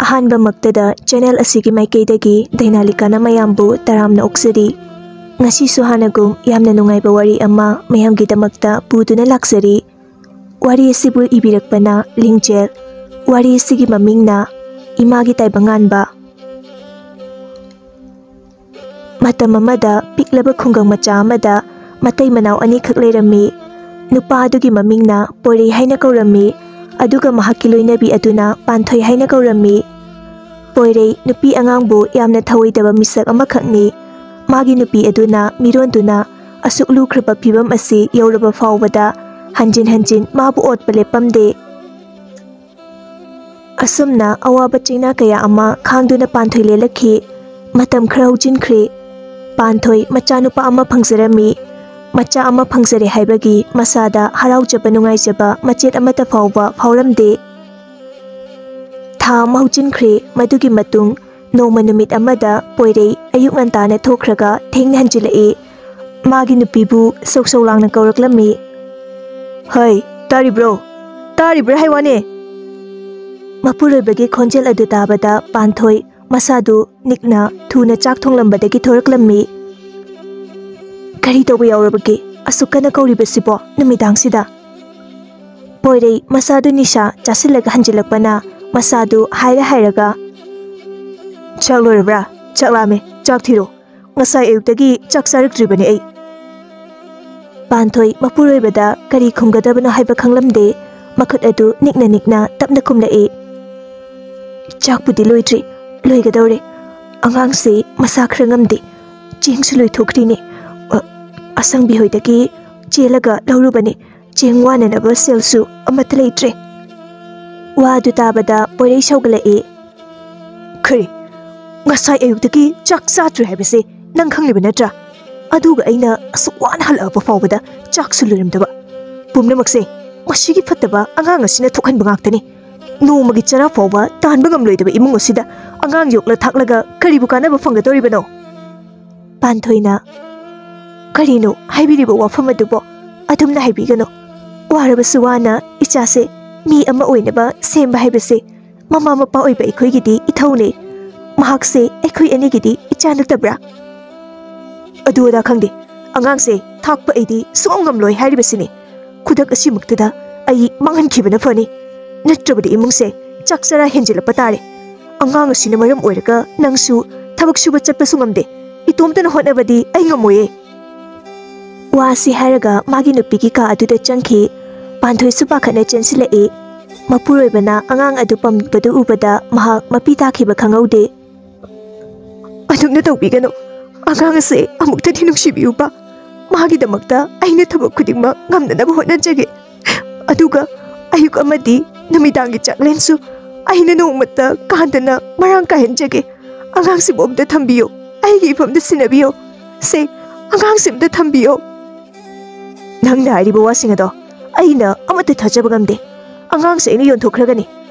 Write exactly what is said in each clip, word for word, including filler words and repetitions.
ꯑꯍꯥꯟꯕꯃꯛꯇꯗ channel ꯑꯁꯤꯒꯤ ꯃꯥꯏꯀꯩꯗꯒꯤ ꯗꯥꯏꯅꯥꯂꯤꯀꯥꯅ ꯃꯌꯥꯝꯕꯨ ꯇꯔꯥꯝꯅ ꯑꯣꯛꯆꯔꯤ꯫ ꯉꯁꯤꯁꯨ ꯍꯥꯟꯅꯒꯨꯝ ꯌꯥꯝꯅ ꯅꯨꯡꯉꯥꯏꯕ ꯋꯥꯔꯤ ꯑꯃ ꯃꯌꯥꯝꯒꯤꯗꯃꯛꯇ ꯄꯨꯗꯨꯅ ꯂꯥꯛꯆꯔꯤ꯫ ꯋꯥꯔꯤ ꯑꯁꯤꯕꯨ ꯏꯕꯤꯔꯛꯄꯅ ꯂꯤꯡꯖꯦꯜ꯫ ꯋꯥꯔꯤ ꯑꯁꯤꯒꯤ ꯃꯃꯤꯡꯅ ꯏꯃꯥꯒꯤ ꯇꯥꯏꯕꯪꯉꯥꯟꯕ꯫ ꯃꯇꯝ ꯑꯃꯗ ꯄꯤꯛꯂꯕ ꯈꯨꯡꯒꯪ ꯃꯆꯥ ꯑꯃꯗ ꯃꯇꯩ ꯃꯅꯥꯎ ꯑꯅꯤꯈꯛ ꯂꯩꯔꯝꯃꯤ꯫ ꯅꯨꯄꯥ ꯑꯗꯨꯒꯤ ꯃꯃꯤꯡꯅ ꯄꯣꯏꯔꯩ ꯍꯥꯏꯅ ꯀꯧꯔꯝꯃꯤ, ꯑꯗꯨꯒ ꯃꯍꯥꯛꯀꯤ ꯂꯣꯏꯅꯕꯤ ꯑꯗꯨꯅ ꯄꯥꯟꯊꯣꯏ ꯍꯥꯏꯅ ꯀꯧꯔꯝꯃꯤ꯫ ꯄꯣꯏꯔꯩ ꯅꯨꯄꯤ ꯑꯉꯥꯡꯕꯨ ꯌꯥꯝꯅ ꯊꯧꯑꯣꯏꯗꯕ ꯃꯤꯁꯛ ꯑꯃꯈꯛꯅꯤ꯫ ꯃꯥꯒꯤ ꯅꯨꯄꯤ ꯑꯗꯨꯅ ꯃꯤꯔꯣꯟꯗꯨꯅ ꯑꯁꯨꯛ ꯂꯨꯈ꯭ꯔꯕ ꯐꯤꯚꯝ ꯑꯁꯤ ꯌꯧꯔꯕ ꯐꯥꯎꯕꯗ ꯍꯟꯖꯤꯟ ꯍꯟꯖꯤꯟ ꯃꯥꯕꯨ ꯑꯣꯠꯄ ꯂꯦꯞꯄꯝꯗꯦ꯫ ꯑꯁꯨꯝꯅ ꯑꯋꯥꯕ ꯆꯩꯅꯥ ꯀꯌꯥ ꯑꯃ ꯈꯥꯡꯗꯨꯅ ꯄꯥꯟꯊꯣꯏ ꯂꯦꯜꯂꯛꯈꯤ꯫ ꯃꯇꯝ ꯈꯔ ꯍꯧꯖꯤꯟꯈ꯭ꯔꯦ꯫ ꯄꯥꯟꯊꯣꯏ ꯃꯆꯥꯅꯨꯄꯥ ꯑꯃ ꯐꯪꯖꯔꯝꯃꯤ꯫ ꯃꯆꯥ ꯑꯃ ꯐꯪꯖꯔꯦ ꯍꯥꯏꯕꯒꯤ ꯃꯁꯥꯗ ꯍꯔꯥꯎꯖꯕ ꯅꯨꯡꯉꯥꯏꯖꯕ ꯃꯆꯦꯠ ꯑꯃꯠꯇ ꯐꯥꯎꯕ ꯐꯥꯎꯔꯝꯗꯦ꯫ ꯊꯥ ꯑꯃ ꯍꯧꯖꯤꯟꯈ꯭ꯔꯦ꯫ ꯃꯗꯨꯒꯤ ꯃꯇꯨꯡ ꯅꯣꯡꯃ ꯅꯨꯃꯤꯠ ꯑꯃꯗ ꯄꯣꯏꯔꯩ ꯑꯌꯨꯛ ꯉꯟꯇꯥꯅ ꯊꯣꯛꯈ꯭ꯔꯒ ꯊꯦꯡꯅ ꯍꯟꯖꯤꯜꯂꯛꯏ꯫ ꯃꯥꯒꯤ ꯅꯨꯄꯤꯕꯨ ꯁꯧ ꯁꯧ ꯂꯥꯡꯅ ꯀꯧꯔꯛꯂꯝꯃꯤ꯫ "ꯍꯩ, ꯇꯥꯔꯤꯕ꯭ꯔꯣ? ꯇꯥꯔꯤꯕ꯭ꯔꯥ ꯍꯥꯏ ꯋꯥꯅꯦ?" ꯃꯄꯨꯔꯣꯏꯕꯒꯤ ꯈꯣꯟꯖꯦꯜ ꯑꯗꯨ ꯇꯥꯕꯗ ꯄꯥꯟꯊꯣꯏ ꯃꯁꯥꯗꯨ ꯅꯤꯛꯅ ꯊꯨꯅ ꯆꯥꯛ ꯊꯣꯡꯂꯝꯕꯗꯒꯤ ꯊꯣꯔꯛꯂꯝꯃꯤ꯫ "ꯀꯔꯤ ꯇꯧꯕ ꯌꯥꯎꯔꯕꯒꯦ? ꯑꯁꯨꯛ ꯀꯟꯅ ꯀꯧꯔꯤꯕꯁꯤꯕꯣ ꯅꯨꯃꯤꯗꯥꯡꯁꯤꯗ?" ꯄꯣꯏꯔꯩ ꯃꯁꯥꯗꯨ ꯅꯤꯁꯥ ꯆꯥꯁꯤꯜꯂꯒ ꯍꯟꯖꯤꯜꯂꯛꯄꯅ ꯃꯁꯥꯗꯨ ꯍꯥꯏꯔ ꯍꯥꯏꯔꯒ, "ꯆꯥꯛ ꯂꯣꯏꯔꯕ꯭ꯔꯥ? ꯆꯥꯛ ꯂꯥꯝꯃꯦ, ꯆꯥꯛ ꯊꯤꯔꯣ꯫ ꯉꯁꯥꯏ ꯑꯌꯨꯛꯇꯒꯤ ꯆꯥꯛ ꯆꯥꯔꯛꯇ꯭ꯔꯤꯕꯅꯤ ꯑꯩ꯫" ꯄꯥꯟꯊꯣꯏ ꯃꯄꯨꯔꯣꯏꯕꯗ ꯀꯔꯤ ꯈꯨꯝꯒꯗꯕꯅꯣ ꯍꯥꯏꯕ ꯈꯪꯂꯝꯗꯦ꯫ ꯃꯈꯨꯠ ꯑꯗꯨ ꯅꯤꯛꯅ ꯅꯤꯛꯅ ꯇꯞꯅ ꯈꯨꯝꯂꯛꯏ꯫ "ꯆꯥꯛꯄꯨꯗꯤ ꯂꯣꯏꯗ꯭ꯔꯤ, ꯂꯣꯏꯒꯗꯧꯔꯦ꯫ ꯑꯉꯥꯡꯁꯤ ꯃꯁꯥ ꯈꯔ ꯉꯝꯗꯦ꯫ ꯆꯦꯡꯁꯨ ꯂꯣꯏꯊꯣꯛꯈ꯭ꯔꯤꯅꯦ꯫ ꯑ, ꯑꯁꯪꯕꯤ ꯍꯣꯏꯗꯒꯤ ꯆꯦꯜꯂꯒ ꯂꯧꯔꯨꯕꯅꯦ꯫ ꯆꯦꯡ ꯋꯥꯅꯅꯕ ꯁꯦꯜꯁꯨ ꯑꯃꯠꯇ ꯂꯩꯇ꯭ꯔꯦ꯫" ꯋꯥ ꯑꯗꯨ ꯇꯥꯕꯗ ꯄꯣꯏꯔꯩ ꯁꯧꯒꯠꯂꯛꯏ꯫ "ꯈꯔꯤ? ꯉꯁꯥꯏ ꯑꯌꯨꯛꯇꯒꯤ ꯆꯥꯛ ꯆꯥꯗ꯭ꯔꯦ ꯍꯥꯏꯕꯁꯦ ꯅꯪ ꯈꯪꯂꯤꯕ ꯅꯠꯇ꯭ꯔꯥ? ꯑꯗꯨꯒ ꯑꯩꯅ ꯑꯁꯨꯛ ꯋꯥꯅ ꯍꯜꯂꯛꯑꯕ ꯐꯥꯎꯕꯗ ꯆꯥꯛꯁꯨ ꯂꯣꯏꯔꯝꯗꯕ꯫ ꯄꯨꯝꯅꯃꯛꯁꯦ ꯃꯁꯤꯒꯤ ꯐꯠꯇꯕ ꯑꯉꯥꯡ ꯑꯁꯤꯅ ꯊꯣꯛꯍꯟꯕ ꯉꯥꯛꯇꯅꯤ꯫ ꯅꯣꯡꯃꯒꯤ ꯆꯔꯥ ꯐꯥꯎꯕ ꯇꯥꯟꯕ ꯉꯝꯂꯣꯏꯗꯕ ꯏꯃꯨꯡ ꯑꯁꯤꯗ ꯑꯉꯥꯡ ꯌꯣꯛꯂ ꯊꯥꯛꯂꯒ ꯀꯔꯤꯕꯨ ꯀꯥꯟꯅꯕ ꯐꯪꯒꯗꯧꯔꯤꯕꯅꯣ?" ꯄꯥꯟꯊꯣꯏꯅ, "ꯀꯔꯤꯅꯣ ꯍꯥꯏꯕꯤꯔꯤꯕ ꯋꯥꯐꯝ ꯑꯗꯨꯕꯣ? ꯑꯗꯨꯝꯅ ꯍꯥꯏꯕꯤꯒꯅꯨ꯫ ꯋꯥꯔꯕꯁꯨ ꯋꯥꯅ ꯏꯆꯥꯁꯦ ꯃꯤ ꯑꯃ ꯑꯣꯏꯅꯕ ꯁꯦꯝꯕ ꯍꯥꯏꯕꯁꯦ ꯃꯃꯥ ꯃꯄꯥ ꯑꯣꯏꯕ ꯑꯩꯈꯣꯏꯒꯤꯗꯤ ꯏꯊꯧꯅꯦ꯫ ꯃꯍꯥꯛꯁꯦ ꯑꯩꯈꯣꯏ ꯑꯅꯤꯒꯤꯗꯤ ꯏꯆꯥ ꯅꯠꯇꯕ꯭ꯔꯥ? ꯑꯗꯨ ꯑꯗꯥ ꯈꯪꯗꯦ꯫ ꯑꯉꯥꯡꯁꯦ ꯊꯥꯛꯄ ꯑꯩꯗꯤ ꯁꯨꯡꯉꯝ ꯉꯝꯂꯣꯏ ꯍꯥꯏꯔꯤꯕꯁꯤꯅꯤ꯫ ꯈꯨꯗꯛ ꯑꯁꯤꯃꯛꯇꯗ ꯑꯩ ꯃꯥꯡꯍꯟꯈꯤꯕꯅ ꯐꯅꯤ꯫ ꯅꯠꯇ꯭ꯔꯕꯗꯤ ꯏꯃꯨꯡꯁꯦ ꯆꯥꯛ ꯆꯔꯥ ꯍꯦꯟꯖꯤꯜꯂꯛꯄ ꯇꯥꯔꯦ꯫ ꯑꯉꯥꯡ ꯑꯁꯤꯅ ꯃꯔꯝ ꯑꯣꯏꯔꯒ ꯅꯪꯁꯨ ꯊꯕꯛ ꯁꯨꯕ ꯆꯠꯄꯁꯨ ꯉꯝꯗꯦ꯫ ꯏꯇꯣꯝꯇꯅ ꯍꯣꯠꯅꯕꯗꯤ ꯑꯩ ꯉꯝꯃꯣꯏꯌꯦ꯫ ꯋꯥꯁꯤ ꯍꯥꯏꯔꯒ ꯃꯥꯒꯤ ꯅꯨꯄꯤꯒꯤ ꯀꯥ ꯑꯗꯨꯗ ꯆꯪꯈꯤ꯫ ꯄꯥꯟꯊꯣꯏꯁꯨ ꯄꯥꯈꯠꯅ ꯆꯦꯟꯁꯤꯜꯂꯛꯏ꯫ ꯃꯄꯨꯔꯣꯏꯕꯅ ꯑꯉꯥꯡ ꯑꯗꯨ ꯄꯝꯕꯗꯨ ꯎꯕꯗ ꯃꯍꯥꯛ ꯃꯄꯤ ꯇꯥꯈꯤꯕ ꯈꯪꯍꯧꯗꯦ꯫ "ꯑꯗꯨꯝꯅ ꯇꯧꯕꯤꯒꯅꯨ꯫ ꯑꯉꯥꯡ ꯑꯁꯦ ꯑꯃꯨꯛꯇꯗꯤ ꯅꯨꯡꯁꯤꯕꯤꯌꯨꯕ꯫ ꯃꯥꯒꯤꯗꯃꯛꯇ ꯑꯩꯅ ꯊꯕꯛ ꯈꯨꯗꯤꯡꯃꯛ ꯉꯝꯅꯅꯕ ꯍꯣꯠꯅꯖꯒꯦ꯫ ꯑꯗꯨꯒ ꯑꯌꯨꯛ ꯑꯃꯗꯤ ꯅꯨꯃꯤꯗꯥꯡꯒꯤ ꯆꯥꯛꯂꯦꯟꯁꯨ ꯑꯩꯅ ꯅꯣꯡꯃꯇ ꯀꯥꯟꯗꯅ ꯃꯔꯥꯡ ꯀꯥꯏꯍꯟꯖꯒꯦ꯫ ꯑꯉꯥꯡꯁꯤꯕꯨ ꯑꯝꯇ ꯊꯝꯕꯤꯌꯨ꯫ ꯑꯩꯒꯤ ꯏꯐꯝꯗ ꯁꯤꯟꯅꯕꯤꯌꯨ꯫ ꯁꯦ, ꯑꯉꯥꯡꯁꯤ ꯑꯝꯇ ꯊꯝꯕꯤꯌꯨ꯫" "ꯅꯪꯅ ꯍꯥꯏꯔꯤꯕ ꯋꯥꯁꯤꯡ ꯑꯗꯣ ꯑꯩꯅ ꯑꯃꯠꯇ ꯊꯥꯖꯕ ꯉꯝꯗꯦ꯫ ꯑꯉꯥꯡꯁꯦ ꯑꯩꯅ ꯌꯣꯟꯊꯣꯛꯈ꯭ꯔꯒꯅꯤ꯫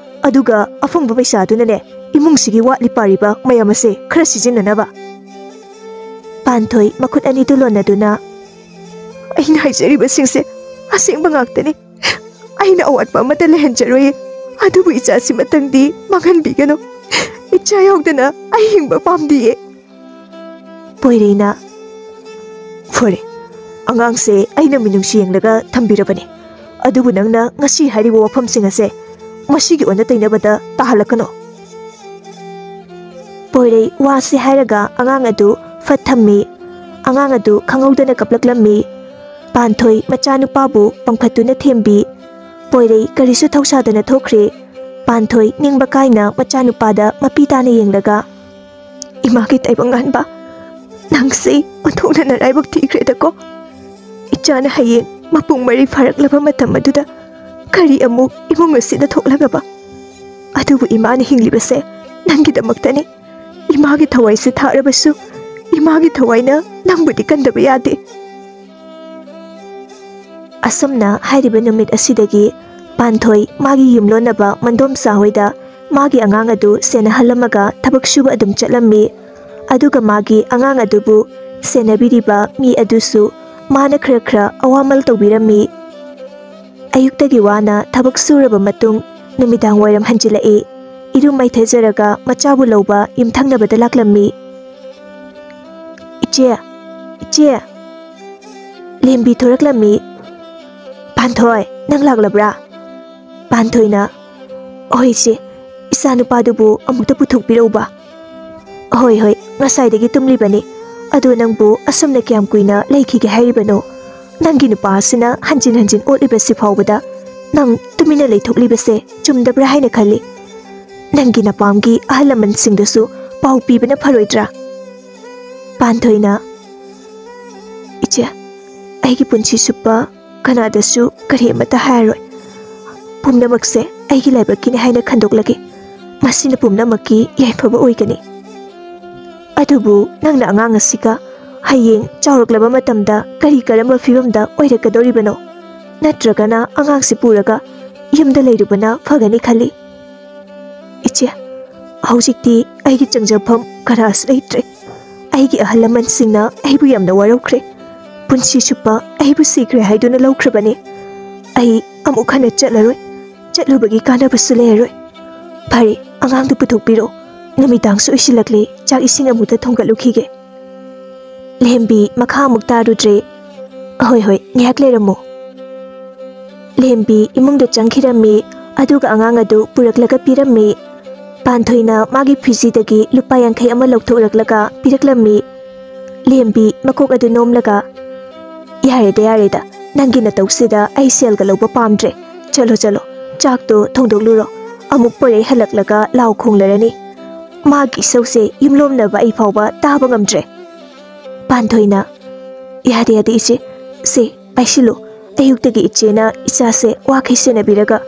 ꯑꯗꯨꯒ ꯑꯐꯪꯕ ꯄꯩꯁꯥꯗꯨꯅꯅꯦ, ꯏꯃꯨꯡꯁꯤꯒꯤ ꯋꯥꯠꯂꯤ ꯄꯥꯔꯤꯕ ꯃꯌꯥꯝ ꯑꯁꯦ ꯈꯔ ꯁꯤꯖꯤꯟꯅꯅꯕ꯫" ꯄꯥꯟꯊꯣꯏ ꯃꯈꯨꯠ ꯑꯅꯤꯗꯨ ꯂꯣꯟꯅꯗꯨꯅ, "ꯑꯩꯅ ꯍꯥꯏꯖꯔꯤꯕꯁꯤꯡꯁꯦ ꯑꯁꯦꯡꯕ ꯉꯥꯛꯇꯅꯤ꯫ ꯑꯩꯅ ꯑꯋꯥꯠꯄ ꯑꯃꯠꯇ ꯂꯩꯍꯟꯖꯔꯣꯏꯌꯦ꯫ ꯑꯗꯨꯕꯨ ꯏꯆꯥꯁꯤꯃꯇꯪꯗꯤ ꯃꯥꯡꯍꯟꯕꯤꯒꯅꯨ꯫ ꯏꯆꯥ ꯌꯥꯎꯗꯅ ꯑꯩ ꯍꯤꯡꯕ ꯄꯥꯝꯗꯤꯌꯦ꯫" ꯄꯣꯏꯔꯩꯅ, "ꯐꯔꯦ, ꯑꯉꯥꯡꯁꯦ ꯑꯩꯅ ꯃꯤꯅꯨꯡꯁꯤ ꯌꯦꯡꯂꯒ ꯊꯝꯕꯤꯔꯕꯅꯤ꯫ ꯑꯗꯨꯕꯨ ꯅꯪꯅ ꯉꯁꯤ ꯍꯥꯏꯔꯤꯕ ꯋꯥꯐꯝꯁꯤꯡ ꯑꯁꯦ ꯃꯁꯤꯒꯤ ꯑꯣꯟꯅ ꯇꯩꯅꯕꯗ ꯇꯥꯍꯜꯂꯛꯀꯅꯨ꯫" ꯄꯣꯏꯔꯩ ꯋꯥꯁꯤ ꯍꯥꯏꯔꯒ ꯑꯉꯥꯡ ꯑꯗꯨ ꯐꯠ ꯊꯝꯃꯤ꯫ ꯑꯉꯥꯡ ꯑꯗꯨ ꯈꯪꯍꯧꯗꯅ ꯀꯞꯂꯛꯂꯝꯃꯤ꯫ ꯄꯥꯟꯊꯣꯏ ꯃꯆꯥꯅꯨꯄꯥꯕꯨ ꯄꯝꯈꯠꯇꯨꯅ ꯊꯦꯝꯕꯤ꯫ ꯄꯣꯏꯔꯩ ꯀꯔꯤꯁꯨ ꯊꯧꯁꯥꯗꯅ ꯊꯣꯛꯈ꯭ꯔꯦ꯫ ꯄꯥꯟꯊꯣꯏ ꯅꯤꯡꯕ ꯀꯥꯏꯅ ꯃꯆꯥꯅꯨꯄꯥꯗ ꯃꯄꯤ ꯇꯥꯅ ꯌꯦꯡꯂꯒ, "ꯏꯃꯥꯒꯤ ꯇꯥꯏꯕꯪ ꯉꯥꯟꯕ, ꯅꯪꯁꯤ ꯑꯣꯟꯊꯣꯛꯅ ꯅꯔꯥꯏꯕꯛ ꯊꯤꯈ꯭ꯔꯦꯗꯀꯣ꯫ ꯏꯆꯥꯅ ꯍꯌꯦꯡ ꯃꯄꯨꯡ ꯃꯔꯩ ꯐꯥꯔꯛꯂꯕ ꯃꯇꯝ ꯑꯗꯨꯗ ꯀꯔꯤ ꯑꯃꯨꯛ ꯏꯃꯨꯡ ꯑꯁꯤꯗ ꯊꯣꯛꯂꯒꯕ? ꯑꯗꯨꯕꯨ ꯏꯃꯥꯅ ꯍꯤꯡꯂꯤꯕꯁꯦ ꯅꯪꯒꯤꯗꯃꯛꯇꯅꯤ꯫ ꯏꯃꯥꯒꯤ ꯊꯋꯥꯏꯁꯦ ꯊꯥꯔꯕꯁꯨ ꯏꯃꯥꯒꯤ ꯊꯋꯥꯏꯅ ꯅꯪꯕꯨꯗꯤ ꯀꯟꯗꯕ ꯌꯥꯗꯦ꯫" ꯑꯁꯨꯝꯅ ꯍꯥꯏꯔꯤꯕ ꯅꯨꯃꯤꯠ ꯑꯁꯤꯗꯒꯤ ꯄꯥꯟꯊꯣꯏ ꯃꯥꯒꯤ ꯌꯨꯝꯂꯣꯟꯅꯕ ꯃꯟꯗꯣꯝꯆꯥ ꯍꯣꯏꯗ ꯃꯥꯒꯤ ꯑꯉꯥꯡ ꯑꯗꯨ ꯁꯦꯟꯅꯍꯜꯂꯝꯃꯒ ꯊꯕꯛ ꯁꯨꯕ ꯑꯗꯨꯝ ꯆꯠꯂꯝꯃꯤ꯫ ꯑꯗꯨꯒ ꯃꯥꯒꯤ ꯑꯉꯥꯡ ꯑꯗꯨꯕꯨ ꯁꯦꯟꯅꯕꯤꯔꯤꯕ ꯃꯤ ꯑꯗꯨꯁꯨ ꯃꯥꯅ ꯈꯔ ꯈꯔ ꯑꯋꯥꯃꯜ ꯇꯧꯕꯤꯔꯝꯃꯤ꯫ ꯑꯌꯨꯛꯇꯒꯤ ꯋꯥꯅ ꯊꯕꯛ ꯁꯨꯔꯕ ꯃꯇꯨꯡ ꯅꯨꯃꯤꯗꯥꯡ ꯋꯥꯏꯔꯝ ꯍꯟꯖꯤꯜꯂꯛꯏ꯫ ꯏꯔꯨ ꯃꯥꯏꯊꯖꯔꯒ ꯃꯆꯥꯕꯨ ꯂꯧꯕ ꯌꯨꯝꯊꯪꯅꯕꯗ ꯂꯥꯛꯂꯝꯃꯤ꯫ "ꯏꯆꯦ, ꯏꯆꯦ!" ꯂꯦꯝꯕꯤ ꯊꯣꯔꯛꯂꯝꯃꯤ꯫ "ꯄꯥꯟꯊꯣꯏ, ꯅꯪ ꯂꯥꯛꯂꯕ꯭ꯔꯥ?" ꯄꯥꯟꯊꯣꯏꯅ, "ꯍꯣꯏ ꯏꯆꯦ, ꯏꯆꯥꯅꯨꯄꯥꯗꯨꯕꯨ ꯑꯃꯨꯛꯇ ꯄꯨꯊꯣꯛꯄꯤꯔꯛꯎꯕ꯫" "ꯍꯣꯏ, ꯍꯣꯏ, ꯉꯁꯥꯏꯗꯒꯤ ꯇꯨꯝꯂꯤꯕꯅꯤ꯫ ꯑꯗꯨ ꯅꯪꯕꯨ ꯑꯁꯨꯝꯅ ꯀꯌꯥꯝ ꯀꯨꯏꯅ ꯂꯩꯈꯤꯒꯦ ꯍꯥꯏꯔꯤꯕꯅꯣ? ꯅꯪꯒꯤ ꯅꯨꯄꯥ ꯑꯁꯤꯅ ꯍꯟꯖꯤꯟ ꯍꯟꯖꯤꯟ ꯑꯣꯠꯂꯤꯕꯁꯤ ꯐꯥꯎꯕꯗ ꯅꯪ ꯇꯨꯃꯤꯟꯅ ꯂꯩꯊꯣꯛꯂꯤꯕꯁꯦ ꯆꯨꯝꯗꯕ꯭ꯔꯥ ꯍꯥꯏꯅ ꯈꯜꯂꯤ꯫ ꯅꯪꯒꯤ ꯅꯄꯥꯝꯒꯤ ꯑꯍꯜ ꯂꯃꯟꯁꯤꯡꯗꯁꯨ ꯄꯥꯎ ꯄꯤꯕꯅ ꯐꯔꯣꯏꯗ꯭ꯔꯥ?" ꯄꯥꯟꯊꯣꯏꯅ, "ꯏꯆꯦ, ꯑꯩꯒꯤ ꯄꯨꯟꯁꯤ ꯆꯨꯞꯄ ꯀꯅꯥꯗꯁꯨ ꯀꯔꯤ ꯑꯃꯠꯇ ꯍꯥꯏꯔꯣꯏ꯫ ꯄꯨꯝꯅꯃꯛꯁꯦ ꯑꯩꯒꯤ ꯂꯥꯏꯕꯛꯀꯤꯅꯤ ꯍꯥꯏꯅ ꯈꯟꯗꯣꯛꯂꯒꯦ꯫ ꯃꯁꯤꯅ ꯄꯨꯝꯅꯃꯛꯀꯤ ꯌꯥꯏꯐꯕ ꯑꯣꯏꯒꯅꯤ꯫ ꯑꯗꯨꯕꯨ ꯅꯪꯅ ꯑꯉꯥꯡ ꯑꯁꯤꯒ ꯍꯌꯦꯡ ꯆꯥꯎꯔꯛꯂꯕ ꯃꯇꯝꯗ ꯀꯔꯤ ꯀꯔꯝꯕ ꯐꯤꯕꯝꯗ ꯑꯣꯏꯔꯛꯀꯗꯧꯔꯤꯕꯅꯣ? ꯅꯠꯇ꯭ꯔꯒꯅ ꯑꯉꯥꯡꯁꯤ ꯄꯨꯔꯒ ꯌꯨꯝꯗ ꯂꯩꯔꯨꯕꯅ ꯐꯒꯅꯤ ꯈꯜꯂꯤ꯫" "ꯏꯆꯦ, ꯍꯧꯖꯤꯛꯇꯤ ꯑꯩꯒꯤ ꯆꯪꯖꯐꯝ ꯀꯅꯥꯁꯨ ꯂꯩꯇ꯭ꯔꯦ꯫ ꯑꯩꯒꯤ ꯑꯍꯜ ꯂꯃꯟꯁꯤꯡꯅ ꯑꯩꯕꯨ ꯌꯥꯝꯅ ꯋꯥꯔꯧꯈ꯭ꯔꯦ꯫ ꯄꯨꯟꯁꯤ ꯆꯨꯞꯄ ꯑꯩꯕꯨ ꯁꯤꯈ꯭ꯔꯦ ꯍꯥꯏꯗꯨꯅ ꯂꯧꯈ꯭ꯔꯕꯅꯤ꯫ ꯑꯩ ꯑꯃꯨꯛ ꯍꯟꯅ ꯆꯠꯂꯔꯣꯏ꯫ ꯆꯠꯂꯨꯕꯒꯤ ꯀꯥꯟꯅꯕꯁꯨ ꯂꯩꯔꯔꯣꯏ꯫ ꯐꯔꯦ, ꯑꯉꯥꯡꯗꯨ ꯄꯨꯊꯣꯛꯄꯤꯔꯣ꯫ ꯅꯨꯃꯤꯗꯥꯡꯁꯨ ꯑꯣꯏꯁꯤꯜꯂꯛꯂꯦ, ꯆꯥꯛ ꯏꯁꯤꯡ ꯑꯃꯨꯛꯇ ꯊꯣꯡꯒꯠꯂꯨꯈꯤꯒꯦ꯫" ꯂꯦꯝꯕꯤ ꯃꯈꯥ ꯑꯃꯨꯛ ꯇꯥꯔꯨꯗ꯭ꯔꯦ꯫ "ꯍꯣꯏ, ꯍꯣꯏ, ꯉꯥꯏꯍꯥꯛ ꯂꯩꯔꯝꯃꯨ꯫" ꯂꯦꯝꯕꯤ ꯏꯃꯨꯡꯗ ꯆꯪꯈꯤꯔꯝꯃꯤ, ꯑꯗꯨꯒ ꯑꯉꯥꯡ ꯑꯗꯨ ꯄꯨꯔꯛꯂꯒ ꯄꯤꯔꯝꯃꯤ꯫ ꯄꯥꯟꯊꯣꯏꯅ ꯃꯥꯒꯤ ꯐꯤꯖꯤꯗꯒꯤ ꯂꯨꯄꯥ ꯌꯥꯡꯈꯩ ꯑꯃ ꯂꯧꯊꯣꯛꯂꯛꯂꯒ ꯄꯤꯔꯛꯂꯝꯃꯤ꯫ ꯂꯦꯝꯕꯤ ꯃꯀꯣꯛ ꯑꯗꯨ ꯅꯣꯝꯂꯒ, "ꯌꯥꯔꯦꯗ, ꯌꯥꯔꯦꯗ, ꯅꯪꯒꯤ ꯅꯇꯧꯁꯤꯗ ꯑꯩ ꯁꯦꯜꯒ ꯂꯧꯕ ꯄꯥꯝꯗ꯭ꯔꯦ꯫ ꯆꯠꯂꯣ, ꯆꯠꯂꯣ, ꯆꯥꯛꯇꯣ ꯊꯣꯡꯗꯣꯛꯂꯨꯔꯣ꯫ ꯑꯃꯨꯛ ꯄꯣꯔꯩ ꯍꯜꯂꯛꯂꯒ ꯂꯥꯎ ꯈꯣꯡꯂꯔꯅꯤ꯫ ꯃꯥꯒꯤ ꯏꯁꯧꯁꯦ ꯌꯨꯝꯂꯣꯝꯅꯕ ꯑꯩ ꯐꯥꯎꯕ ꯇꯥꯕ ꯉꯝꯗ꯭ꯔꯦ꯫" ꯄꯥꯟꯊꯣꯏꯅ, "ꯌꯥꯗꯦ, ꯌꯥꯗꯦ ꯏꯆꯦ꯫ ꯁꯦ, ꯄꯥꯏꯁꯤꯜꯂꯨ꯫ ꯑꯌꯨꯛꯇꯒꯤ ꯏꯆꯦꯅ ꯏꯆꯥꯁꯦ ꯋꯥꯈꯩ ꯁꯦꯟꯅꯕꯤꯔꯒ,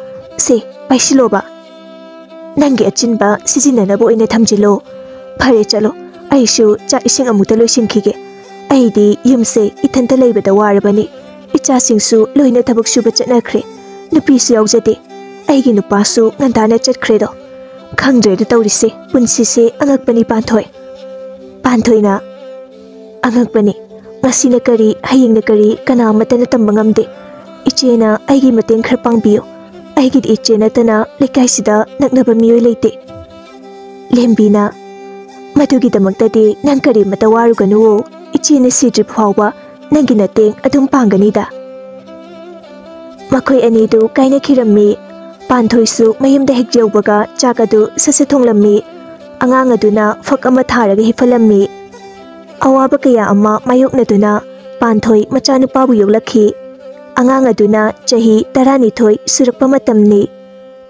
ꯁꯦ, ꯄꯥꯏꯁꯤꯜꯂꯣꯕ꯫ ꯅꯪꯒꯤ ꯑꯆꯤꯟꯕ ꯁꯤꯖꯤꯟꯅꯅꯕ ꯑꯣꯏꯅ ꯊꯝꯖꯤꯜꯂꯣ꯫ ꯐꯔꯦ, ꯆꯠꯂꯣ꯫ ꯑꯩꯁꯨ ꯆꯥꯛ ꯏꯁꯤꯡ ꯑꯃꯨꯛꯇ ꯂꯣꯏꯁꯤꯟꯈꯤꯒꯦ꯫ ꯑꯩꯗꯤ ꯌꯨꯝꯁꯦ ꯏꯊꯟꯇ ꯂꯩꯕꯗ ꯋꯥꯔꯕꯅꯤ꯫ ꯏꯆꯥꯁꯤꯡꯁꯨ ꯂꯣꯏꯅ ꯊꯕꯛ ꯁꯨꯕ ꯆꯠꯅꯈ꯭ꯔꯦ꯫ ꯅꯨꯄꯤꯁꯨ ꯌꯥꯎꯖꯗꯦ꯫ ꯑꯩꯒꯤ ꯅꯨꯄꯥꯁꯨ ꯉꯟꯇꯥꯅ ꯆꯠꯈ꯭ꯔꯦꯗꯣ꯫ ꯈꯪꯗ꯭ꯔꯦꯗ ꯇꯧꯔꯤꯁꯦ, ꯄꯨꯟꯁꯤꯁꯦ ꯑꯉꯛꯄꯅꯤ, ꯄꯥꯟꯊꯣꯏ꯫" ꯄꯥꯟꯊꯣꯏꯅ, "ꯑꯉꯛꯄꯅꯤ꯫ ꯉꯁꯤꯅ ꯀꯔꯤ, ꯍꯌꯦꯡꯅ ꯀꯔꯤ, ꯀꯅꯥ ꯑꯃꯠꯇꯅ ꯇꯝꯕ ꯉꯝꯗꯦ꯫ ꯏꯆꯦꯅ ꯑꯩꯒꯤ ꯃꯇꯦꯡ ꯈꯔ ꯄꯥꯡꯕꯤꯌꯨ꯫ ꯑꯩꯒꯤꯗꯤ ꯏꯆꯦ ꯅꯠꯇꯅ ꯂꯩꯀꯥꯏꯁꯤꯗ ꯅꯛꯅꯕ ꯃꯤꯑꯣꯏ ꯂꯩꯇꯦ꯫ ꯂꯦꯝꯕꯤꯅ, "ꯃꯗꯨꯒꯤꯗꯃꯛꯇꯗꯤ ꯅꯪ ꯀꯔꯤꯃꯇ ꯋꯥꯔꯨꯒꯅꯨꯋꯣ, ꯏꯆꯦꯅ ꯁꯤꯗ꯭ꯔꯤ ꯐꯥꯎꯕ ꯅꯪꯒꯤ ꯃꯇꯦꯡ ꯑꯗꯨꯝ ꯄꯥꯡꯒꯅꯤꯗ"꯫ ꯃꯈꯣꯏ ꯑꯅꯤꯗꯨ ꯀꯥꯏꯅꯈꯤꯔꯝꯃꯤ꯫ ꯄꯥꯟꯊꯣꯏꯁꯨ ꯃꯌꯨꯝꯗ ꯍꯦꯛ ꯌꯧꯕꯒ ꯆꯥꯛ ꯑꯗꯨ ꯁꯠ ꯁꯠ ꯊꯣꯡꯂꯝꯃꯤ꯫ ꯑꯉꯥꯡ ꯑꯗꯨꯅ ꯐꯛ ꯑꯃ ꯊꯥꯔꯒ ꯍꯤꯞꯍꯜꯂꯝꯃꯤ꯫ ꯑꯋꯥꯕ ꯀꯌꯥ ꯑꯃ ꯃꯥꯌꯣꯛꯅꯗꯨꯅ ꯄꯥꯟꯊꯣꯏ ꯃꯆꯥꯅꯨꯄꯥꯕꯨ ꯌꯣꯛꯂꯛꯈꯤ꯫ ꯑꯉꯥꯡ ꯑꯗꯨꯅ ꯆꯍꯤ ꯇꯔꯥꯅꯤꯊꯣꯏ ꯁꯨꯔꯛꯄ ꯃꯇꯝꯅꯤ꯫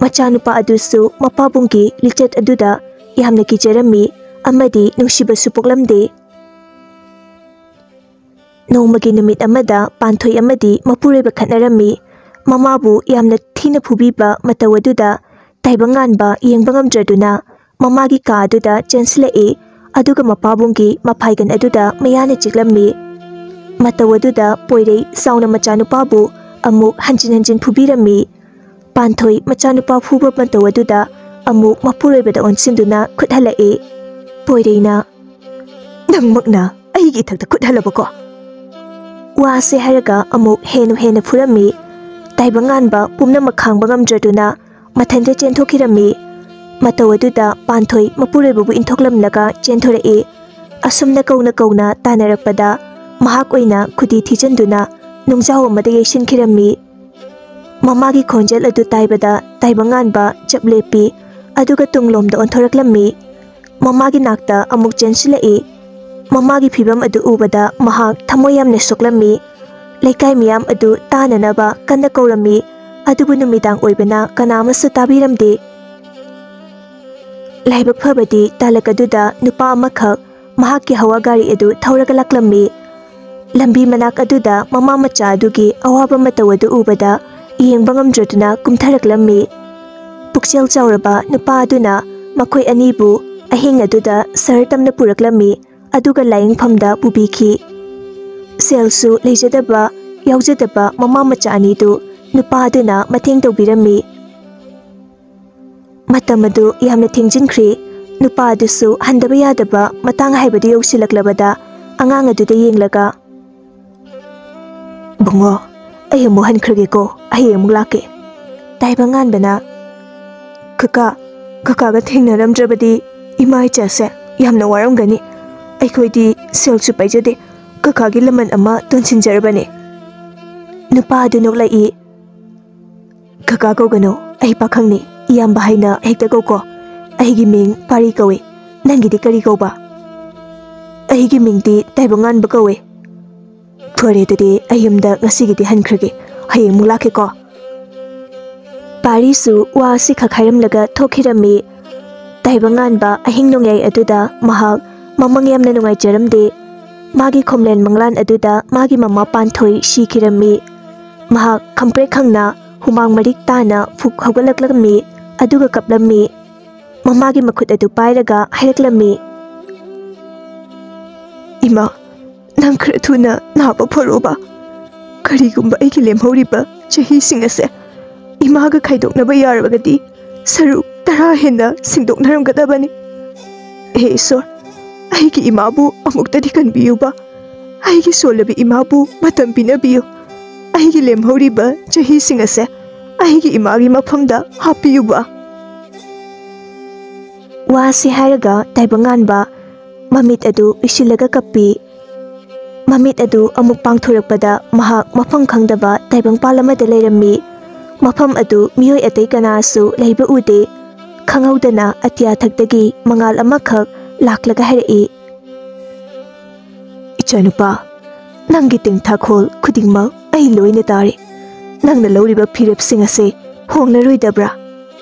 ꯃꯆꯥꯅꯨꯄꯥ ꯑꯗꯨꯁꯨ ꯃꯄꯥꯕꯨꯡꯒꯤ ꯂꯤꯆꯠ ꯑꯗꯨꯗ ꯌꯥꯝꯅ ꯀꯤꯖꯔꯝꯃꯤ ꯑꯃꯗꯤ ꯅꯨꯡꯁꯤꯕꯁꯨ ꯄꯣꯛꯂꯝꯗꯦ꯫ ꯅꯣꯡꯃꯒꯤ ꯅꯨꯃꯤꯠ ꯑꯃꯗ ꯄꯥꯟꯊꯣꯏ ꯑꯃꯗꯤ ꯃꯄꯨꯔꯣꯏꯕ ꯈꯠꯅꯔꯝꯃꯤ꯫ ꯃꯃꯥꯕꯨ ꯌꯥꯝꯅ ꯊꯤꯅ ꯐꯨꯕꯤꯕ ꯃꯇꯧ ꯑꯗꯨꯗ ꯇꯥꯏꯕꯪꯉꯥꯟꯕ ꯌꯦꯡꯕ ꯉꯝꯗ꯭ꯔꯗꯨꯅ ꯃꯃꯥꯒꯤ ꯀꯥ ꯑꯗꯨꯗ ꯆꯦꯟꯁꯤꯜꯂꯛꯏ꯫ ꯑꯗꯨꯒ ꯃꯄꯥꯕꯨꯡꯒꯤ ꯃꯐꯥꯏꯒꯟ ꯑꯗꯨꯗ ꯃꯌꯥꯅ ꯆꯤꯛꯂꯝꯃꯤ꯫ ꯃꯇꯧ ꯑꯗꯨꯗ ꯄꯣꯏꯔꯩ ꯆꯥꯎꯅ ꯃꯆꯥꯅꯨꯄꯥꯕꯨ ꯑꯃꯨꯛ ꯍꯟꯖꯤꯟ ꯍꯟꯖꯤꯟ ꯐꯨꯕꯤꯔꯝꯃꯤ꯫ ꯄꯥꯟꯊꯣꯏ ꯃꯆꯥꯅꯨꯄꯥ ꯐꯨꯕ ꯃꯇꯧ ꯑꯗꯨꯗ ꯑꯃꯨꯛ ꯃꯄꯨꯔꯣꯏꯕꯗ ꯑꯣꯟꯁꯤꯟꯗꯨꯅ ꯈꯨꯠ ꯍꯜꯂꯛꯏ꯫ ꯄꯣꯏꯔꯩꯅ, "ꯅꯪꯃꯛꯅ ꯑꯩꯒꯤ ꯏꯊꯛꯇ ꯈꯨꯠ ꯍꯜꯂꯕꯀꯣ?" ꯋꯥꯁꯦ ꯍꯥꯏꯔꯒ ꯑꯃꯨꯛ ꯍꯦꯟꯅ ꯍꯦꯟꯅ ꯐꯨꯔꯝꯃꯤ꯫ ꯇꯥꯏꯕꯪꯉꯥꯟꯕ ꯄꯨꯝꯅꯃꯛ ꯈꯥꯡꯕ ꯉꯝꯗ꯭ꯔꯗꯨꯅ ꯃꯊꯟꯇ ꯆꯦꯟꯊꯣꯛꯈꯤꯔꯝꯃꯤ꯫ ꯃꯇꯧ ꯑꯗꯨꯗ ꯄꯥꯟꯊꯣꯏ ꯃꯄꯨꯔꯣꯏꯕꯕꯨ ꯏꯟꯊꯣꯛꯂꯝꯂꯒ ꯆꯦꯟꯊꯣꯔꯛꯏ꯫ ꯑꯁꯨꯝꯅ ꯀꯧꯅ ꯀꯧꯅ ꯇꯥꯟꯅꯔꯛꯄꯗ ꯃꯍꯥꯛ ꯑꯣꯏꯅ ꯈꯨꯗꯤ ꯊꯤꯖꯤꯟꯗꯨꯅ ꯅꯨꯡꯖꯥꯎ ꯑꯃꯗ ꯌꯩꯁꯤꯟꯈꯤꯔꯝꯃꯤ꯫ ꯃꯃꯥꯒꯤ ꯈꯣꯟꯖꯦꯜ ꯑꯗꯨ ꯇꯥꯏꯕꯗ ꯇꯥꯏꯕꯪꯉꯥꯟꯕ ꯆꯞ ꯂꯦꯞꯄꯤ, ꯑꯗꯨꯒ ꯇꯨꯡꯂꯣꯝꯗ ꯑꯣꯟꯊꯣꯔꯛꯂꯝꯃꯤ꯫ ꯃꯃꯥꯒꯤ ꯅꯥꯛꯇ ꯑꯃꯨꯛ ꯆꯦꯟꯁꯤꯜꯂꯛꯏ꯫ ꯃꯃꯥꯒꯤ ꯐꯤꯕꯝ ꯑꯗꯨ ꯎꯕꯗ ꯃꯍꯥꯛ ꯊꯃꯣꯏ ꯌꯥꯝꯅ ꯁꯣꯛꯂꯝꯃꯤ꯫ ꯂꯩꯀꯥꯏ ꯃꯤꯌꯥꯝ ꯑꯗꯨ ꯇꯥꯅꯅꯕ ꯀꯟꯅ ꯀꯧꯔꯝꯃꯤ, ꯑꯗꯨꯕꯨ ꯅꯨꯃꯤꯗꯥꯡ ꯑꯣꯏꯕꯅ ꯀꯅꯥ ꯑꯃꯁꯨ ꯇꯥꯕꯤꯔꯝꯗꯦ꯫ ꯂꯥꯏꯕꯛ ꯐꯕꯗꯤ ꯇꯥꯂꯛ ꯑꯗꯨꯗ ꯅꯨꯄꯥ ꯑꯃꯈꯛ ꯃꯍꯥꯛꯀꯤ ꯍꯋꯥ ꯒꯥꯔꯤ ꯑꯗꯨ ꯊꯧꯔꯒ ꯂꯥꯛꯂꯝꯃꯤ꯫ ꯂꯝꯕꯤ ꯃꯅꯥꯛ ꯑꯗꯨꯗ ꯃꯃꯥ ꯃꯆꯥ ꯑꯗꯨꯒꯤ ꯑꯋꯥꯕ ꯃꯇꯧ ꯑꯗꯨ ꯎꯕꯗ ꯌꯦꯡꯕ ꯉꯝꯗ꯭ꯔꯗꯨꯅ ꯀꯨꯝꯊꯔꯛꯂꯝꯃꯤ꯫ ꯄꯨꯛꯆꯦꯜ ꯆꯥꯎꯔꯕ ꯅꯨꯄꯥ ꯑꯗꯨꯅ ꯃꯈꯣꯏ ꯑꯅꯤꯕꯨ ꯑꯍꯤꯡ ꯑꯗꯨꯗ ꯁꯍꯔ ꯇꯝꯅ ꯄꯨꯔꯛꯂꯝꯃꯤ, ꯑꯗꯨꯒ ꯂꯥꯌꯦꯡꯐꯝꯗ ꯄꯨꯕꯤꯈꯤ꯫ ꯁꯦꯜꯁꯨ ꯂꯩꯖꯗꯕ, ꯌꯥꯎꯖꯗꯕ ꯃꯃꯥ ꯃꯆꯥ ꯑꯅꯤꯗꯨ ꯅꯨꯄꯥ ꯑꯗꯨꯅ ꯃꯇꯦꯡ ꯇꯧꯕꯤꯔꯝꯃꯤ꯫ ꯃꯇꯝ ꯑꯗꯨ ꯌꯥꯝꯅ ꯊꯦꯡꯖꯤꯟꯈ꯭ꯔꯦ꯫ ꯅꯨꯄꯥ ꯑꯗꯨꯁꯨ ꯍꯟꯗꯕ ꯌꯥꯗꯕ ꯃꯇꯥꯡ ꯍꯥꯏꯕꯗꯨ ꯌꯧꯁꯤꯜꯂꯛꯂꯕꯗ ꯑꯉꯥꯡ ꯑꯗꯨꯗ ꯌꯦꯡꯂꯒ, "ꯕꯨꯡꯉꯣ, ꯑꯩ ꯑꯃꯨꯛ ꯍꯟꯈ꯭ꯔꯒꯦꯀꯣ, ꯑꯩ ꯑꯃꯨꯛ ꯂꯥꯛꯀꯦ"꯫ ꯇꯥꯏꯕꯪꯉꯥꯟꯕꯅ, "ꯀꯀꯥ, ꯀꯀꯥꯒ ꯊꯦꯡꯅꯔꯝꯗ꯭ꯔꯕꯗꯤ ꯏꯃꯥ ꯏꯆꯥꯁꯦ ꯌꯥꯝꯅ ꯋꯥꯔꯝꯒꯅꯤ꯫ ꯑꯩꯈꯣꯏꯗꯤ ꯁꯦꯜꯁꯨ ꯄꯥꯏꯖꯗꯦ꯫ ꯀꯀꯥꯒꯤ ꯂꯃꯟ ꯑꯃ ꯇꯣꯟꯁꯤꯟꯖꯔꯕꯅꯤ꯫" ꯅꯨꯄꯥ ꯑꯗꯨ ꯅꯣꯛꯂꯛꯏ꯫ "ꯀꯀꯥ ꯀꯧꯒꯅꯨ, ꯑꯩ ꯄꯥꯈꯪꯅꯤ, ꯏꯌꯥꯝꯕ ꯍꯥꯏꯅ ꯍꯦꯛꯇ ꯀꯧꯀꯣ꯫ ꯑꯩꯒꯤ ꯃꯤꯡ ꯄꯥꯔꯤ ꯀꯧꯏ꯫ ꯅꯪꯒꯤꯗꯤ ꯀꯔꯤ ꯀꯧꯕ?" "ꯑꯩꯒꯤ ꯃꯤꯡꯗꯤ ꯇꯥꯏꯕꯪꯉꯥꯟꯕ ꯀꯧꯏ꯫" "ꯐꯔꯦ, ꯑꯗꯨꯗꯤ ꯑꯩ ꯌꯨꯝꯗ ꯉꯁꯤꯒꯤꯗꯤ ꯍꯟꯈ꯭ꯔꯒꯦ, ꯍꯌꯦꯡ ꯑꯃꯨꯛ ꯂꯥꯛꯀꯦꯀꯣ꯫" ꯄꯥꯔꯤꯁꯨ ꯋꯥ ꯑꯁꯤꯈꯛ ꯍꯥꯏꯔꯝꯂꯒ ꯊꯣꯛꯈꯤꯔꯝꯃꯤ꯫ ꯇꯥꯏꯕꯪꯉꯥꯟꯕ ꯑꯍꯤꯡ ꯅꯣꯡꯌꯥꯏ ꯑꯗꯨꯗ ꯃꯍꯥꯛ ꯃꯃꯪ ꯌꯥꯝꯅ ꯅꯨꯡꯉꯥꯏꯖꯔꯝꯗꯦ꯫ ꯃꯥꯒꯤ ꯈꯣꯝꯂꯦꯟ ꯃꯪꯂꯥꯟ ꯑꯗꯨꯗ ꯃꯥꯒꯤ ꯃꯃꯥ ꯄꯥꯟꯊꯣꯏ ꯁꯤꯈꯤꯔꯝꯃꯤ꯫ ꯃꯍꯥꯛ ꯈꯪꯄ꯭ꯔꯦꯛ ꯈꯪꯅ ꯍꯨꯃꯥꯡ ꯃꯔꯤꯛ ꯇꯥꯅ ꯐꯨꯛ ꯍꯧꯒꯠꯂꯛꯂꯝꯃꯤ, ꯑꯗꯨꯒ ꯀꯞꯂꯝꯃꯤ꯫ ꯃꯃꯥꯒꯤ ꯃꯈꯨꯠ ꯑꯗꯨ ꯄꯥꯏꯔꯒ ꯍꯥꯏꯔꯛꯂꯝꯃꯤ, "ꯏꯃꯥ, ꯅꯪ ꯈꯔ ꯊꯨꯅ ꯅꯥꯕ ꯐꯔꯣꯕ꯫ ꯀꯔꯤꯒꯨꯝꯕ ꯑꯩꯒꯤ ꯂꯦꯝꯍꯧꯔꯤꯕ ꯆꯍꯤꯁꯤꯡ ꯑꯁꯦ ꯏꯃꯥꯒ ꯈꯥꯏꯗꯣꯛꯅꯕ ꯌꯥꯔꯕꯗꯤ ꯁꯔꯨꯛ ꯇꯔꯥ ꯍꯦꯟꯅ ꯁꯤꯡꯗꯣꯛꯅꯔꯝꯒꯗꯕꯅꯤ꯫ ꯍꯦ ꯏꯁꯣꯔ, ꯑꯩꯒꯤ ꯏꯃꯥꯕꯨ ꯑꯃꯨꯛꯇꯗꯤ ꯀꯟꯕꯤꯌꯨꯕ꯫ ꯑꯩꯒꯤ ꯁꯣꯜꯂꯕꯤ ꯏꯃꯥꯕꯨ ꯃꯇꯝ ꯄꯤꯅꯕꯤꯌꯨ꯫ ꯑꯩꯒꯤ ꯂꯦꯝꯍꯧꯔꯤꯕ ꯆꯍꯤꯁꯤꯡ ꯑꯁꯦ ꯑꯩꯒꯤ ꯏꯃꯥꯒꯤ ꯃꯐꯝꯗ ꯍꯥꯞꯄꯤꯌꯨꯕ꯫" ꯋꯥꯁꯤ ꯍꯥꯏꯔꯒ ꯇꯥꯏꯕꯪꯉꯥꯟꯕ ꯃꯃꯤꯠ ꯑꯗꯨ ꯎꯏꯁꯤꯜꯂꯒ ꯀꯞꯄꯤ꯫ ꯃꯃꯤꯠ ꯑꯗꯨ ꯑꯃꯨꯛ ꯄꯥꯡꯊꯣꯔꯛꯄꯗ ꯃꯍꯥꯛ ꯃꯐꯝ ꯈꯪꯗꯕ ꯇꯥꯏꯕꯪꯄꯥꯜ ꯑꯃꯗ ꯂꯩꯔꯝꯃꯤ꯫ ꯃꯐꯝ ꯑꯗꯨ ꯃꯤꯑꯣꯏ ꯑꯇꯩ ꯀꯅꯥꯁꯨ ꯂꯩꯕ ꯎꯗꯦ꯫ ꯈꯪꯍꯧꯗꯅ ꯑꯇꯤꯌꯥꯊꯛꯇꯒꯤ ꯃꯉꯥꯜ ꯑꯃꯈꯛ ꯂꯥꯛꯂꯒ ꯍꯥꯏꯔꯛꯏ, "ꯏꯆꯥꯅꯨꯄꯥ, ꯅꯪꯒꯤ ꯇꯦꯡꯊꯥꯈꯣꯜ ꯈꯨꯗꯤꯡꯃꯛ ꯑꯩ ꯂꯣꯏꯅ ꯇꯥꯔꯦ꯫ ꯅꯪꯅ ꯂꯧꯔꯤꯕ ꯐꯤꯔꯦꯞꯁꯤꯡ ꯑꯁꯦ ꯍꯣꯡꯂꯔꯣꯏꯗꯕ꯭ꯔꯥ?"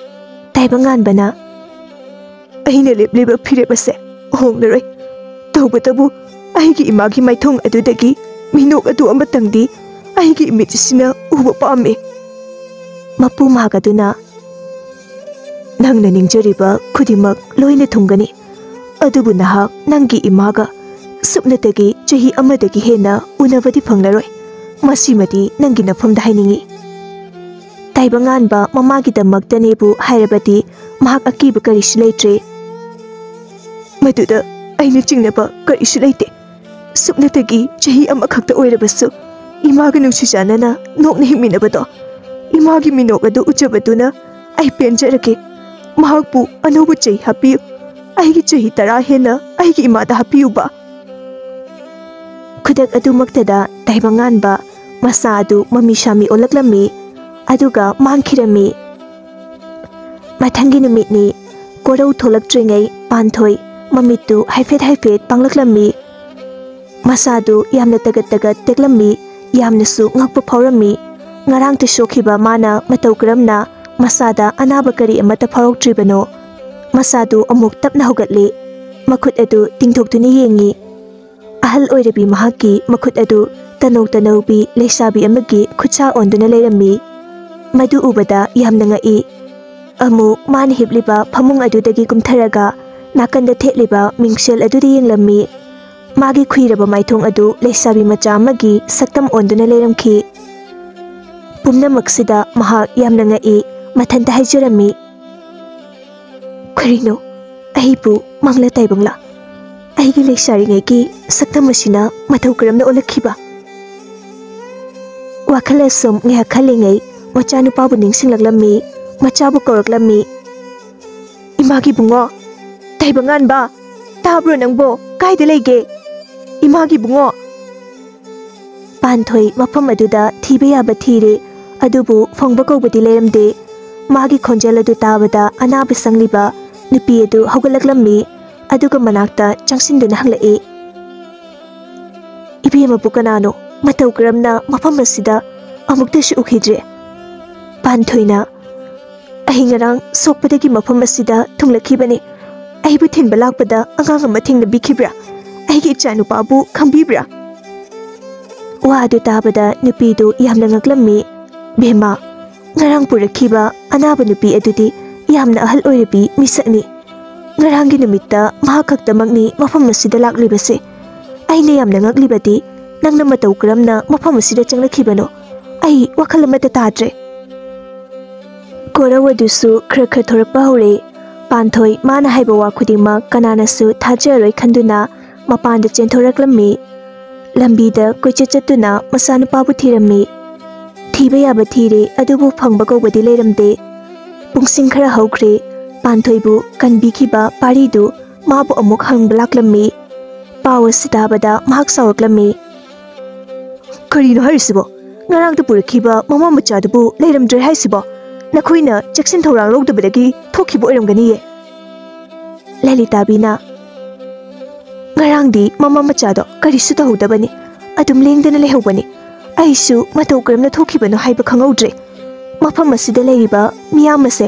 ꯇꯥꯏꯕꯪꯉꯥꯟꯕꯅ, "ꯑꯩꯅ ꯂꯦꯞꯂꯤꯕ ꯐꯤꯔꯦꯞ ꯑꯁꯦ ꯍꯣꯡꯂꯔꯣꯏ꯫ ꯇꯧꯕꯇꯕꯨ ꯑꯩꯒꯤ ꯏꯃꯥꯒꯤ ꯃꯥꯏꯊꯣꯡ ꯑꯗꯨꯗꯒꯤ ꯃꯤꯅꯣꯛ ꯑꯗꯨ ꯑꯃꯇꯪꯗꯤ ꯑꯩꯒꯤ ꯏꯃꯤꯠꯁꯤꯅ ꯎꯕ ꯄꯥꯝꯃꯤ꯫" ꯃꯄꯨ ꯃꯍꯥꯛ ꯑꯗꯨꯅ, "ꯅꯪꯅ ꯅꯤꯡꯖꯔꯤꯕ ꯈꯨꯗꯤꯡꯃꯛ ꯂꯣꯏꯅ ꯊꯨꯡꯒꯅꯤ꯫ ꯑꯗꯨꯕꯨ ꯅꯍꯥꯛ ꯅꯪꯒꯤ ꯏꯃꯥꯒ ꯁꯨꯞꯅꯇꯒꯤ ꯆꯍꯤ ꯑꯃꯗꯒꯤ ꯍꯦꯟꯅ ꯎꯅꯕꯗꯤ ꯐꯪꯂꯔꯣꯏ꯫ ꯃꯁꯤꯃꯗꯤ ꯅꯪꯒꯤ ꯅꯐꯝꯗ ꯍꯥꯏꯅꯤꯡꯏ꯫" ꯇꯥꯏꯕꯪꯉꯥꯟꯕ ꯃꯃꯥꯒꯤꯗꯃꯛꯇꯅꯦꯕꯨ ꯍꯥꯏꯔꯕꯗꯤ ꯃꯍꯥꯛ ꯑꯀꯤꯕ ꯀꯔꯤꯁꯨ ꯂꯩꯇ꯭ꯔꯦ꯫ "ꯃꯗꯨꯗ ꯑꯩꯅ ꯆꯤꯡꯅꯕ ꯀꯔꯤꯁꯨ ꯂꯩꯇꯦ꯫ ꯁꯨꯞꯅꯇꯒꯤ ꯆꯍꯤ ꯑꯃꯈꯛꯇ ꯑꯣꯏꯔꯕꯁꯨ ꯏꯃꯥꯒ ꯅꯨꯡꯁꯤ ꯆꯥꯟꯅꯅ ꯅꯣꯛꯅ ꯍꯤꯡꯃꯤꯟꯅꯕꯗꯣ ꯏꯃꯥꯒꯤ ꯃꯤꯅꯣꯛ ꯑꯗꯨ ꯎꯖꯕꯗꯨꯅ ꯑꯩ ꯄꯦꯟꯖꯔꯒꯦ꯫ ꯃꯍꯥꯛꯄꯨ ꯑꯅꯧꯕ ꯆꯍꯤ ꯍꯥꯞꯄꯤꯌꯨ꯫ ꯑꯩꯒꯤ ꯆꯍꯤ ꯇꯔꯥ ꯍꯦꯟꯅ ꯑꯩꯒꯤ ꯏꯃꯥꯗ ꯍꯥꯞꯄꯤꯌꯨꯕ꯫ ꯈꯨꯗꯛ ꯑꯗꯨꯃꯛꯇꯗ ꯇꯥꯏꯕꯪꯉꯥꯟꯕ ꯃꯁꯥ ꯑꯗꯨ ꯃꯃꯤ ꯁꯥꯃꯤ ꯑꯣꯜꯂꯛꯂꯝꯃꯤ, ꯑꯗꯨꯒ ꯃꯥꯡꯈꯤꯔꯝꯃꯤ꯫ ꯃꯊꯪꯒꯤ ꯅꯨꯃꯤꯠꯅꯤ꯫ ꯀꯣꯔꯧ ꯊꯣꯛꯂꯛꯇ꯭ꯔꯤꯉꯩ ꯄꯥꯟꯊꯣꯏ ꯃꯃꯤꯠꯇꯨ ꯍꯥꯏꯐꯦꯠ ꯍꯥꯏꯐꯦꯠ ꯄꯥꯡꯂꯛꯂꯝꯃꯤ꯫ ꯃꯁꯥꯗꯨ ꯌꯥꯝꯅ ꯇꯒꯠ ꯇꯒꯠ ꯇꯦꯛꯂꯝꯃꯤ, ꯌꯥꯝꯅꯁꯨ ꯉꯛꯄ ꯐꯥꯎꯔꯝꯃꯤ꯫ ꯉꯔꯥꯡꯇ ꯁꯣꯛꯈꯤꯕ ꯃꯥꯅ ꯃꯇꯧ ꯀꯔꯝꯅ ꯃꯁꯥꯗ ꯑꯅꯥꯕ ꯀꯔꯤ ꯑꯃꯠꯇ ꯐꯥꯎꯔꯛꯇ꯭ꯔꯤꯕꯅꯣ? ꯃꯁꯥꯗꯨ ꯑꯃꯨꯛ ꯇꯞꯅ ꯍꯧꯒꯠꯂꯤ꯫ ꯃꯈꯨꯠ ꯑꯗꯨ ꯇꯤꯡꯊꯣꯛꯇꯨꯅ ꯌꯦꯡꯉꯤ꯫ ꯑꯍꯜ ꯑꯣꯏꯔꯕꯤ ꯃꯍꯥꯛꯀꯤ ꯃꯈꯨꯠ ꯑꯗꯨ ꯇꯅꯧ ꯇꯅꯧꯕꯤ ꯂꯩꯁꯥꯕꯤ ꯑꯃꯒꯤ ꯈꯨꯠꯁꯥ ꯑꯣꯟꯗꯨꯅ ꯂꯩꯔꯝꯃꯤ꯫ ꯃꯗꯨ ꯎꯕꯗ ꯌꯥꯝꯅ ꯉꯛꯏ꯫ ꯑꯃꯨꯛ ꯃꯥꯅ ꯍꯤꯞꯂꯤꯕ ꯐꯃꯨꯡ ꯑꯗꯨꯗꯒꯤ ꯀꯨꯝꯊꯔꯒ ꯅꯥꯀꯟꯗ ꯊꯦꯠꯂꯤꯕ ꯃꯤꯡꯁꯦꯜ ꯑꯗꯨꯗ ꯌꯦꯡꯂꯝꯃꯤ꯫ ꯃꯥꯒꯤ ꯈꯨꯏꯔꯕ ꯃꯥꯏꯊꯣꯡ ꯑꯗꯨ ꯂꯩꯁꯥꯕꯤ ꯃꯆꯥ ꯑꯃꯒꯤ ꯁꯛꯇꯝ ꯑꯣꯟꯗꯨꯅ ꯂꯩꯔꯝꯈꯤ꯫ ꯄꯨꯝꯅꯃꯛꯁꯤꯗ ꯃꯍꯥꯛ ꯌꯥꯝꯅ ꯉꯛꯏ꯫ ꯃꯊꯟꯇ ꯍꯥꯏꯖꯔꯝꯃꯤ, "ꯀꯔꯤꯅꯣ? ꯑꯩꯕꯨ ꯃꯪꯂꯥ ꯇꯥꯏꯕꯪꯂꯥ? ꯑꯩꯒꯤ ꯂꯩꯁꯥꯔꯤꯉꯩꯒꯤ ꯁꯛꯇꯝ ꯑꯁꯤꯅ ꯃꯇꯧ ꯀꯔꯝꯅ ꯑꯣꯜꯂꯛꯈꯤꯕ?" ꯋꯥꯈꯜ ꯑꯁꯨꯝ ꯉꯥꯏꯍꯥꯛ ꯈꯜꯂꯤꯉꯩ ꯃꯆꯥꯅꯨꯄꯥꯕꯨ ꯅꯤꯡꯁꯤꯡꯂꯛꯂꯝꯃꯤ꯫ ꯃꯆꯥꯕꯨ ꯀꯧꯔꯛꯂꯝꯃꯤ꯫ "ꯏꯃꯥꯒꯤ ꯕꯨꯡꯉꯣ, ꯇꯥꯏꯕꯪꯉꯥꯟꯕ, ꯇꯥꯕ꯭ꯔꯣ ꯅꯪꯕꯣ? ꯀꯥꯏꯗ ꯂꯩꯒꯦ? ꯏꯃꯥꯒꯤ ꯕꯨꯡꯉꯣ!" ꯄꯥꯟꯊꯣꯏ ꯃꯐꯝ ꯑꯗꯨꯗ ꯊꯤꯕ ꯌꯥꯕ ꯊꯤꯔꯦ, ꯑꯗꯨꯕꯨ ꯐꯪꯕ ꯀꯧꯕꯗꯤ ꯂꯩꯔꯝꯗꯦ꯫ ꯃꯥꯒꯤ ꯈꯣꯟꯖꯦꯜ ꯑꯗꯨ ꯇꯥꯕꯗ ꯑꯅꯥꯕ ꯁꯪꯂꯤꯕ ꯅꯨꯄꯤ ꯑꯗꯨ ꯍꯧꯒꯠꯂꯛꯂꯝꯃꯤ, ꯑꯗꯨꯒ ꯃꯅꯥꯛꯇ ꯆꯪꯁꯤꯟꯗꯨꯅ ꯍꯪꯂꯛꯏ, "ꯏꯕꯦꯝꯃꯕꯨ ꯀꯅꯥꯅꯣ? ꯃꯇꯧ ꯀꯔꯝꯅ ꯃꯐꯝ ꯑꯁꯤꯗ ꯑꯃꯨꯛꯇꯁꯨ ꯎꯈꯤꯗ꯭ꯔꯤ?" ꯄꯥꯟꯊꯣꯏꯅ, "ꯑꯩ ꯉꯔꯥꯡ ꯁꯣꯛꯄꯗꯒꯤ ꯃꯐꯝ ꯑꯁꯤꯗ ꯊꯨꯡꯂꯛꯈꯤꯕꯅꯤ꯫ ꯑꯩꯕꯨ ꯊꯤꯟꯕ ꯂꯥꯛꯄꯗ ꯑꯉꯥꯡ ꯑꯃ ꯊꯦꯡꯅꯕꯤꯈꯤꯕ꯭ꯔꯥ? ꯑꯩꯒꯤ ꯏꯆꯥꯅꯨꯄꯥꯕꯨ ꯈꯪꯕꯤꯕ꯭ꯔꯥ?" ꯋꯥ ꯑꯗꯨ ꯇꯥꯕꯗ ꯅꯨꯄꯤꯗꯨ ꯌꯥꯝꯅ ꯉꯛꯂꯝꯃꯤ꯫ "ꯕꯦꯝꯃ, ꯉꯔꯥꯡ ꯄꯨꯔꯛꯈꯤꯕ ꯑꯅꯥꯕ ꯅꯨꯄꯤ ꯑꯗꯨꯗꯤ ꯌꯥꯝꯅ ꯑꯍꯜ ꯑꯣꯏꯔꯕꯤ ꯃꯤꯁꯛꯅꯤ꯫ ꯉꯔꯥꯡꯒꯤ ꯅꯨꯃꯤꯠꯇ ꯃꯍꯥꯛ ꯈꯛꯇꯃꯛꯅꯤ ꯃꯐꯝ ꯑꯁꯤꯗ ꯂꯥꯛꯂꯤꯕꯁꯦ꯫ ꯑꯩꯅ ꯌꯥꯝꯅ ꯉꯛꯂꯤꯕꯗꯤ ꯅꯪꯅ ꯃꯇꯧ ꯀꯔꯝꯅ ꯃꯐꯝ ꯑꯁꯤꯗ ꯆꯪꯂꯛꯈꯤꯕꯅꯣ? ꯑꯩ ꯋꯥꯈꯜ ꯑꯃꯠꯇ ꯇꯥꯗ꯭ꯔꯦ꯫" ꯀꯣꯔꯧ ꯑꯗꯨꯁꯨ ꯈꯔ ꯈꯔ ꯊꯣꯔꯛꯄ ꯍꯧꯔꯦ꯫ ꯄꯥꯟꯊꯣꯏ ꯃꯥꯅ ꯍꯥꯏꯕ ꯋꯥ ꯈꯨꯗꯤꯡꯃꯛ ꯀꯅꯥꯅꯁꯨ ꯊꯥꯖꯔꯣꯏ ꯈꯟꯗꯨꯅ ꯃꯄꯥꯟꯗ ꯆꯦꯟꯊꯣꯔꯛꯂꯝꯃꯤ꯫ ꯂꯝꯕꯤꯗ ꯀꯣꯏꯆꯠ ꯆꯠꯇꯨꯅ ꯃꯆꯥꯅꯨꯄꯥꯕꯨ ꯊꯤꯔꯝꯃꯤ꯫ ꯊꯤꯕ ꯌꯥꯕ ꯊꯤꯔꯦ, ꯑꯗꯨꯕꯨ ꯐꯪꯕ ꯀꯧꯕꯗꯤ ꯂꯩꯔꯝꯗꯦ꯫ ꯄꯨꯡꯁꯤꯡ ꯈꯔ ꯍꯧꯈ꯭ꯔꯦ꯫ ꯄꯥꯟꯊꯣꯏꯕꯨ ꯀꯟꯕꯤꯈꯤꯕ ꯄꯥꯔꯤꯗꯨ ꯃꯥꯕꯨ ꯑꯃꯨꯛ ꯍꯪꯕ ꯂꯥꯛꯂꯝꯃꯤ꯫ ꯄꯥꯎ ꯑꯁꯤ ꯇꯥꯕꯗ ꯃꯍꯥꯛ ꯁꯥꯎꯔꯛꯂꯝꯃꯤ꯫ "ꯀꯔꯤꯅꯣ ꯍꯥꯏꯔꯤꯁꯤꯕꯣ? ꯉꯔꯥꯡꯗ ꯄꯨꯔꯛꯈꯤꯕ ꯃꯃꯥ ꯃꯆꯥꯗꯨꯕꯨ ꯂꯩꯔꯝꯗ꯭ꯔꯦ ꯍꯥꯏꯁꯤꯕꯣ? ꯅꯈꯣꯏꯅ ꯆꯦꯛꯁꯤꯟ ꯊꯧꯔꯥꯡ ꯂꯧꯗꯕꯗꯒꯤ ꯊꯣꯛꯈꯤꯕ ꯑꯣꯏꯔꯝꯒꯅꯤꯌꯦ꯫" ꯂꯂꯤꯇꯥꯕꯤꯅ, "ꯉꯔꯥꯡꯗꯤ ꯃꯃꯥ ꯃꯆꯥꯗꯣ ꯀꯔꯤꯁꯨ ꯇꯧꯍꯧꯗꯕꯅꯤ, ꯑꯗꯨꯝ ꯂꯦꯡꯗꯅ ꯂꯩꯍꯧꯕꯅꯤ꯫ ꯑꯩꯁꯨ ꯃꯇꯧ ꯀꯔꯝꯅ ꯊꯣꯛꯈꯤꯕꯅꯣ ꯍꯥꯏꯕ ꯈꯪꯍꯧꯗ꯭ꯔꯦ꯫ ꯃꯐꯝ ꯑꯁꯤꯗ ꯂꯩꯔꯤꯕ ꯃꯤꯌꯥꯝ ꯑꯁꯦ,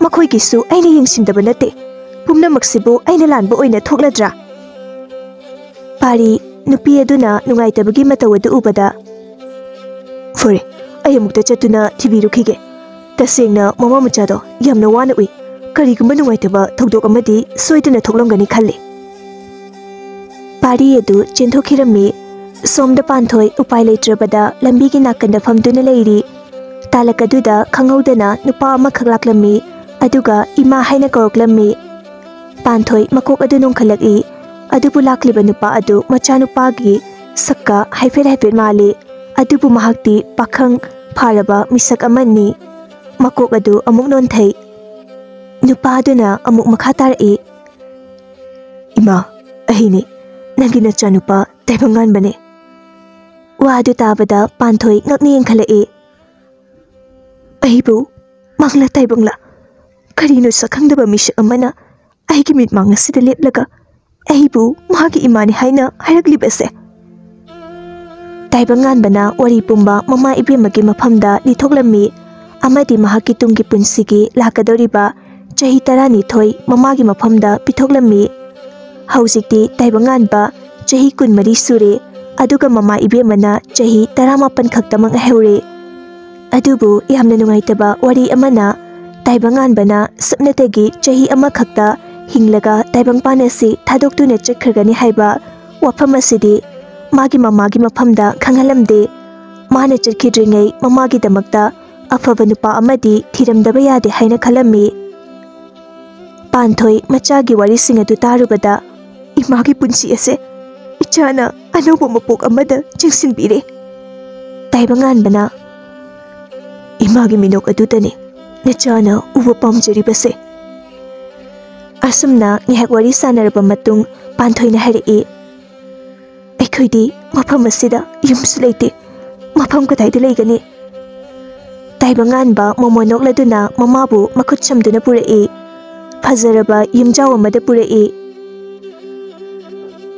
ꯃꯈꯣꯏꯒꯤꯁꯨ ꯑꯩꯅ ꯌꯦꯡꯁꯤꯟꯗꯕ ꯅꯠꯇꯦ꯫ ꯄꯨꯝꯅꯃꯛꯁꯤꯕꯨ ꯑꯩꯅ ꯂꯥꯟꯕ ꯑꯣꯏꯅ ꯊꯣꯛꯂꯗ꯭ꯔꯥ?" ꯄꯥꯔꯤ, ꯅꯨꯄꯤ ꯑꯗꯨꯅ ꯅꯨꯡꯉꯥꯏꯇꯕꯒꯤ ꯃꯇꯧ ꯑꯗꯨ ꯎꯕꯗ, "ꯐꯔꯦ, ꯑꯩ ꯑꯃꯨꯛꯇ ꯆꯠꯇꯨꯅ ꯊꯤꯕꯤꯔꯨꯈꯤꯒꯦ꯫ ꯇꯁꯦꯡꯅ ꯃꯃꯥ ꯃꯆꯥꯗꯣ ꯌꯥꯝꯅ ꯋꯥꯅ ꯎꯏ꯫ ꯀꯔꯤꯒꯨꯝꯕ ꯅꯨꯡꯉꯥꯏꯇꯕ ꯊꯧꯗꯣꯛ ꯑꯃꯗꯤ ꯁꯣꯏꯗꯅ ꯊꯣꯛꯂꯝꯒꯅꯤ ꯈꯜꯂꯤ꯫" ꯄꯥꯔꯤ ꯑꯗꯨ ꯆꯦꯟꯊꯣꯛꯈꯤꯔꯝꯃꯤ꯫ ꯁꯣꯝꯗ ꯄꯥꯟꯊꯣꯏ ꯎꯄꯥꯏ ꯂꯩꯇ꯭ꯔꯕꯗ ꯂꯝꯕꯤꯒꯤ ꯅꯥꯀꯟꯗ ꯐꯝꯗꯨꯅ ꯂꯩꯔꯤ꯫ ꯇꯥꯂꯛ ꯑꯗꯨꯗ ꯈꯪꯍꯧꯗꯅ ꯅꯨꯄꯥ ꯑꯃꯈꯛ ꯂꯥꯛꯂꯝꯃꯤ, ꯑꯗꯨꯒ "ꯏꯃꯥ" ꯍꯥꯏꯅ ꯀꯧꯔꯛꯂꯝꯃꯤ꯫ ꯄꯥꯟꯊꯣꯏ ꯃꯀꯣꯛ ꯑꯗꯨ ꯅꯣꯡꯈꯠꯂꯛꯏ꯫ ꯑꯗꯨꯕꯨ ꯂꯥꯛꯂꯤꯕ ꯅꯨꯄꯥ ꯑꯗꯨ ꯃꯆꯥꯅꯨꯄꯥꯒꯤ ꯁꯛꯀ ꯍꯥꯏꯐꯦꯠ ꯍꯥꯏꯐꯦꯠ ꯃꯥꯜꯂꯤ꯫ ꯑꯗꯨꯕꯨ ꯃꯍꯥꯛꯇꯤ ꯄꯥꯈꯪ ꯐꯥꯔꯕ ꯃꯤꯁꯛ ꯑꯃꯅꯤ꯫ ꯃꯀꯣꯛ ꯑꯗꯨ ꯑꯃꯨꯛ ꯅꯣꯟꯊꯩ꯫ ꯅꯨꯄꯥ ꯑꯗꯨꯅ ꯑꯃꯨꯛ ꯃꯈꯥ ꯇꯥꯔꯛꯏ, "ꯏꯃꯥ, ꯑꯩꯅꯤ, ꯅꯪꯒꯤ ꯅꯆꯥꯅꯨꯄꯥ ꯇꯥꯏꯕꯪꯉꯥꯟꯕꯅꯦ꯫" ꯋꯥ ꯑꯗꯨ ꯇꯥꯕꯗ ꯄꯥꯟꯊꯣꯏ ꯉꯛꯅ ꯌꯦꯡꯈꯠꯂꯛꯏ꯫ "ꯑꯩꯕꯨ ꯃꯪꯂꯥ ꯇꯥꯏꯕꯪꯂꯥ? ꯀꯔꯤꯅꯣ ꯁꯛꯈꯪꯗꯕ ꯃꯤꯁꯛ ꯑꯃꯅ ꯑꯩꯒꯤ ꯃꯤꯠꯃꯥꯡ ꯑꯁꯤꯗ ꯂꯦꯞꯂꯒ ꯑꯩꯕꯨ ꯃꯥꯒꯤ ꯏꯃꯥꯅꯤ ꯍꯥꯏꯅ ꯍꯥꯏꯔꯛꯂꯤꯕꯁꯦ?" ꯇꯥꯏꯕꯪꯉꯥꯟꯕꯅ ꯋꯥꯔꯤ ꯄꯨꯝꯕ ꯃꯃꯥ ꯏꯕꯦꯝꯃꯒꯤ ꯃꯐꯝꯗ ꯂꯤꯊꯣꯛꯂꯝꯃꯤ, ꯑꯃꯗꯤ ꯃꯍꯥꯛꯀꯤ ꯇꯨꯡꯒꯤ ꯄꯨꯟꯁꯤꯒꯤ ꯂꯥꯛꯀꯗꯧꯔꯤꯕ ꯆꯍꯤ ꯇꯔꯥꯅꯤꯊꯣꯏ ꯃꯃꯥꯒꯤ ꯃꯐꯝꯗ ꯄꯤꯊꯣꯛꯂꯝꯃꯤ꯫ ꯍꯧꯖꯤꯛꯇꯤ ꯇꯥꯏꯕꯪꯉꯥꯟꯕ ꯆꯍꯤ ꯀꯨꯟꯃꯔꯤ ꯁꯨꯔꯦ, ꯑꯗꯨꯒ ꯃꯃꯥ ꯏꯕꯦꯝꯃꯅ ꯆꯍꯤ ꯇꯔꯥꯃꯥꯄꯟ ꯈꯛꯇꯃꯛ ꯉꯥꯏꯍꯧꯔꯦ꯫ ꯑꯗꯨꯕꯨ ꯌꯥꯝꯅ ꯅꯨꯡꯉꯥꯏꯇꯕ ꯋꯥꯔꯤ ꯑꯃꯅ, ꯇꯥꯏꯕꯪꯉꯥꯟꯕꯅ ꯁꯨꯞꯅꯇꯒꯤ ꯆꯍꯤ ꯑꯃꯈꯛꯇ ꯍꯤꯡꯂꯒ ꯇꯥꯏꯕꯪꯄꯥꯟ ꯑꯁꯤ ꯊꯥꯗꯣꯛꯇꯨꯅ ꯆꯠꯈ꯭ꯔꯒꯅꯤ ꯍꯥꯏꯕ ꯋꯥꯐꯝ ꯑꯁꯤꯗꯤ ꯃꯥꯒꯤ ꯃꯃꯥꯒꯤ ꯃꯐꯝꯗ ꯈꯪꯍꯜꯂꯝꯗꯦ꯫ ꯃꯥꯅ ꯆꯠꯈꯤꯗ꯭ꯔꯤꯉꯩ ꯃꯃꯥꯒꯤꯗꯃꯛꯇ ꯑꯐꯕ ꯅꯨꯄꯥ ꯑꯃꯗꯤ ꯊꯤꯔꯝꯗꯕ ꯌꯥꯗꯦ ꯍꯥꯏꯅ ꯈꯜꯂꯝꯃꯤ꯫ ꯄꯥꯟꯊꯣꯏ ꯃꯆꯥꯒꯤ ꯋꯥꯔꯤꯁꯤꯡ ꯑꯗꯨ ꯇꯥꯔꯨꯕꯗ, "ꯏꯃꯥꯒꯤ ꯄꯨꯟꯁꯤ ꯑꯁꯦ ꯏꯆꯥꯅ ꯑꯅꯧꯕ ꯃꯄꯣꯛ ꯑꯃꯗ ꯆꯤꯡꯁꯤꯟꯕꯤꯔꯦ꯫" ꯇꯥꯏꯕꯪꯉꯥꯟꯕꯅ, ꯃꯥꯒꯤ ꯃꯤꯅꯣꯛ ꯑꯗꯨꯗꯅꯤ ꯅꯆꯥꯅ ꯎꯕ ꯄꯥꯝꯖꯔꯤꯕꯁꯦ꯫ ꯑꯁꯨꯝꯅ ꯉꯥꯏꯍꯥꯛ ꯋꯥꯔꯤ ꯁꯥꯟꯅꯔꯕ ꯃꯇꯨꯡ ꯄꯥꯟꯊꯣꯏꯅ ꯍꯥꯏꯔꯛꯏ, "ꯑꯩꯈꯣꯏꯗꯤ ꯃꯐꯝ ꯑꯁꯤꯗ ꯌꯨꯝꯁꯨ ꯂꯩꯇꯦ, ꯃꯐꯝ ꯀꯗꯥꯏꯗ ꯂꯩꯒꯅꯤ?" ꯇꯥꯏꯕꯪꯉꯥꯟꯕ ꯃꯣꯃꯣꯟ ꯅꯣꯛꯂꯗꯨꯅ ꯃꯃꯥꯕꯨ ꯃꯈꯨꯠ ꯁꯝꯗꯨꯅ ꯄꯨꯔꯛꯏ꯫ ꯐꯖꯔꯕ ꯌꯨꯝꯖꯥꯎ ꯑꯃꯗ ꯄꯨꯔꯛꯏ꯫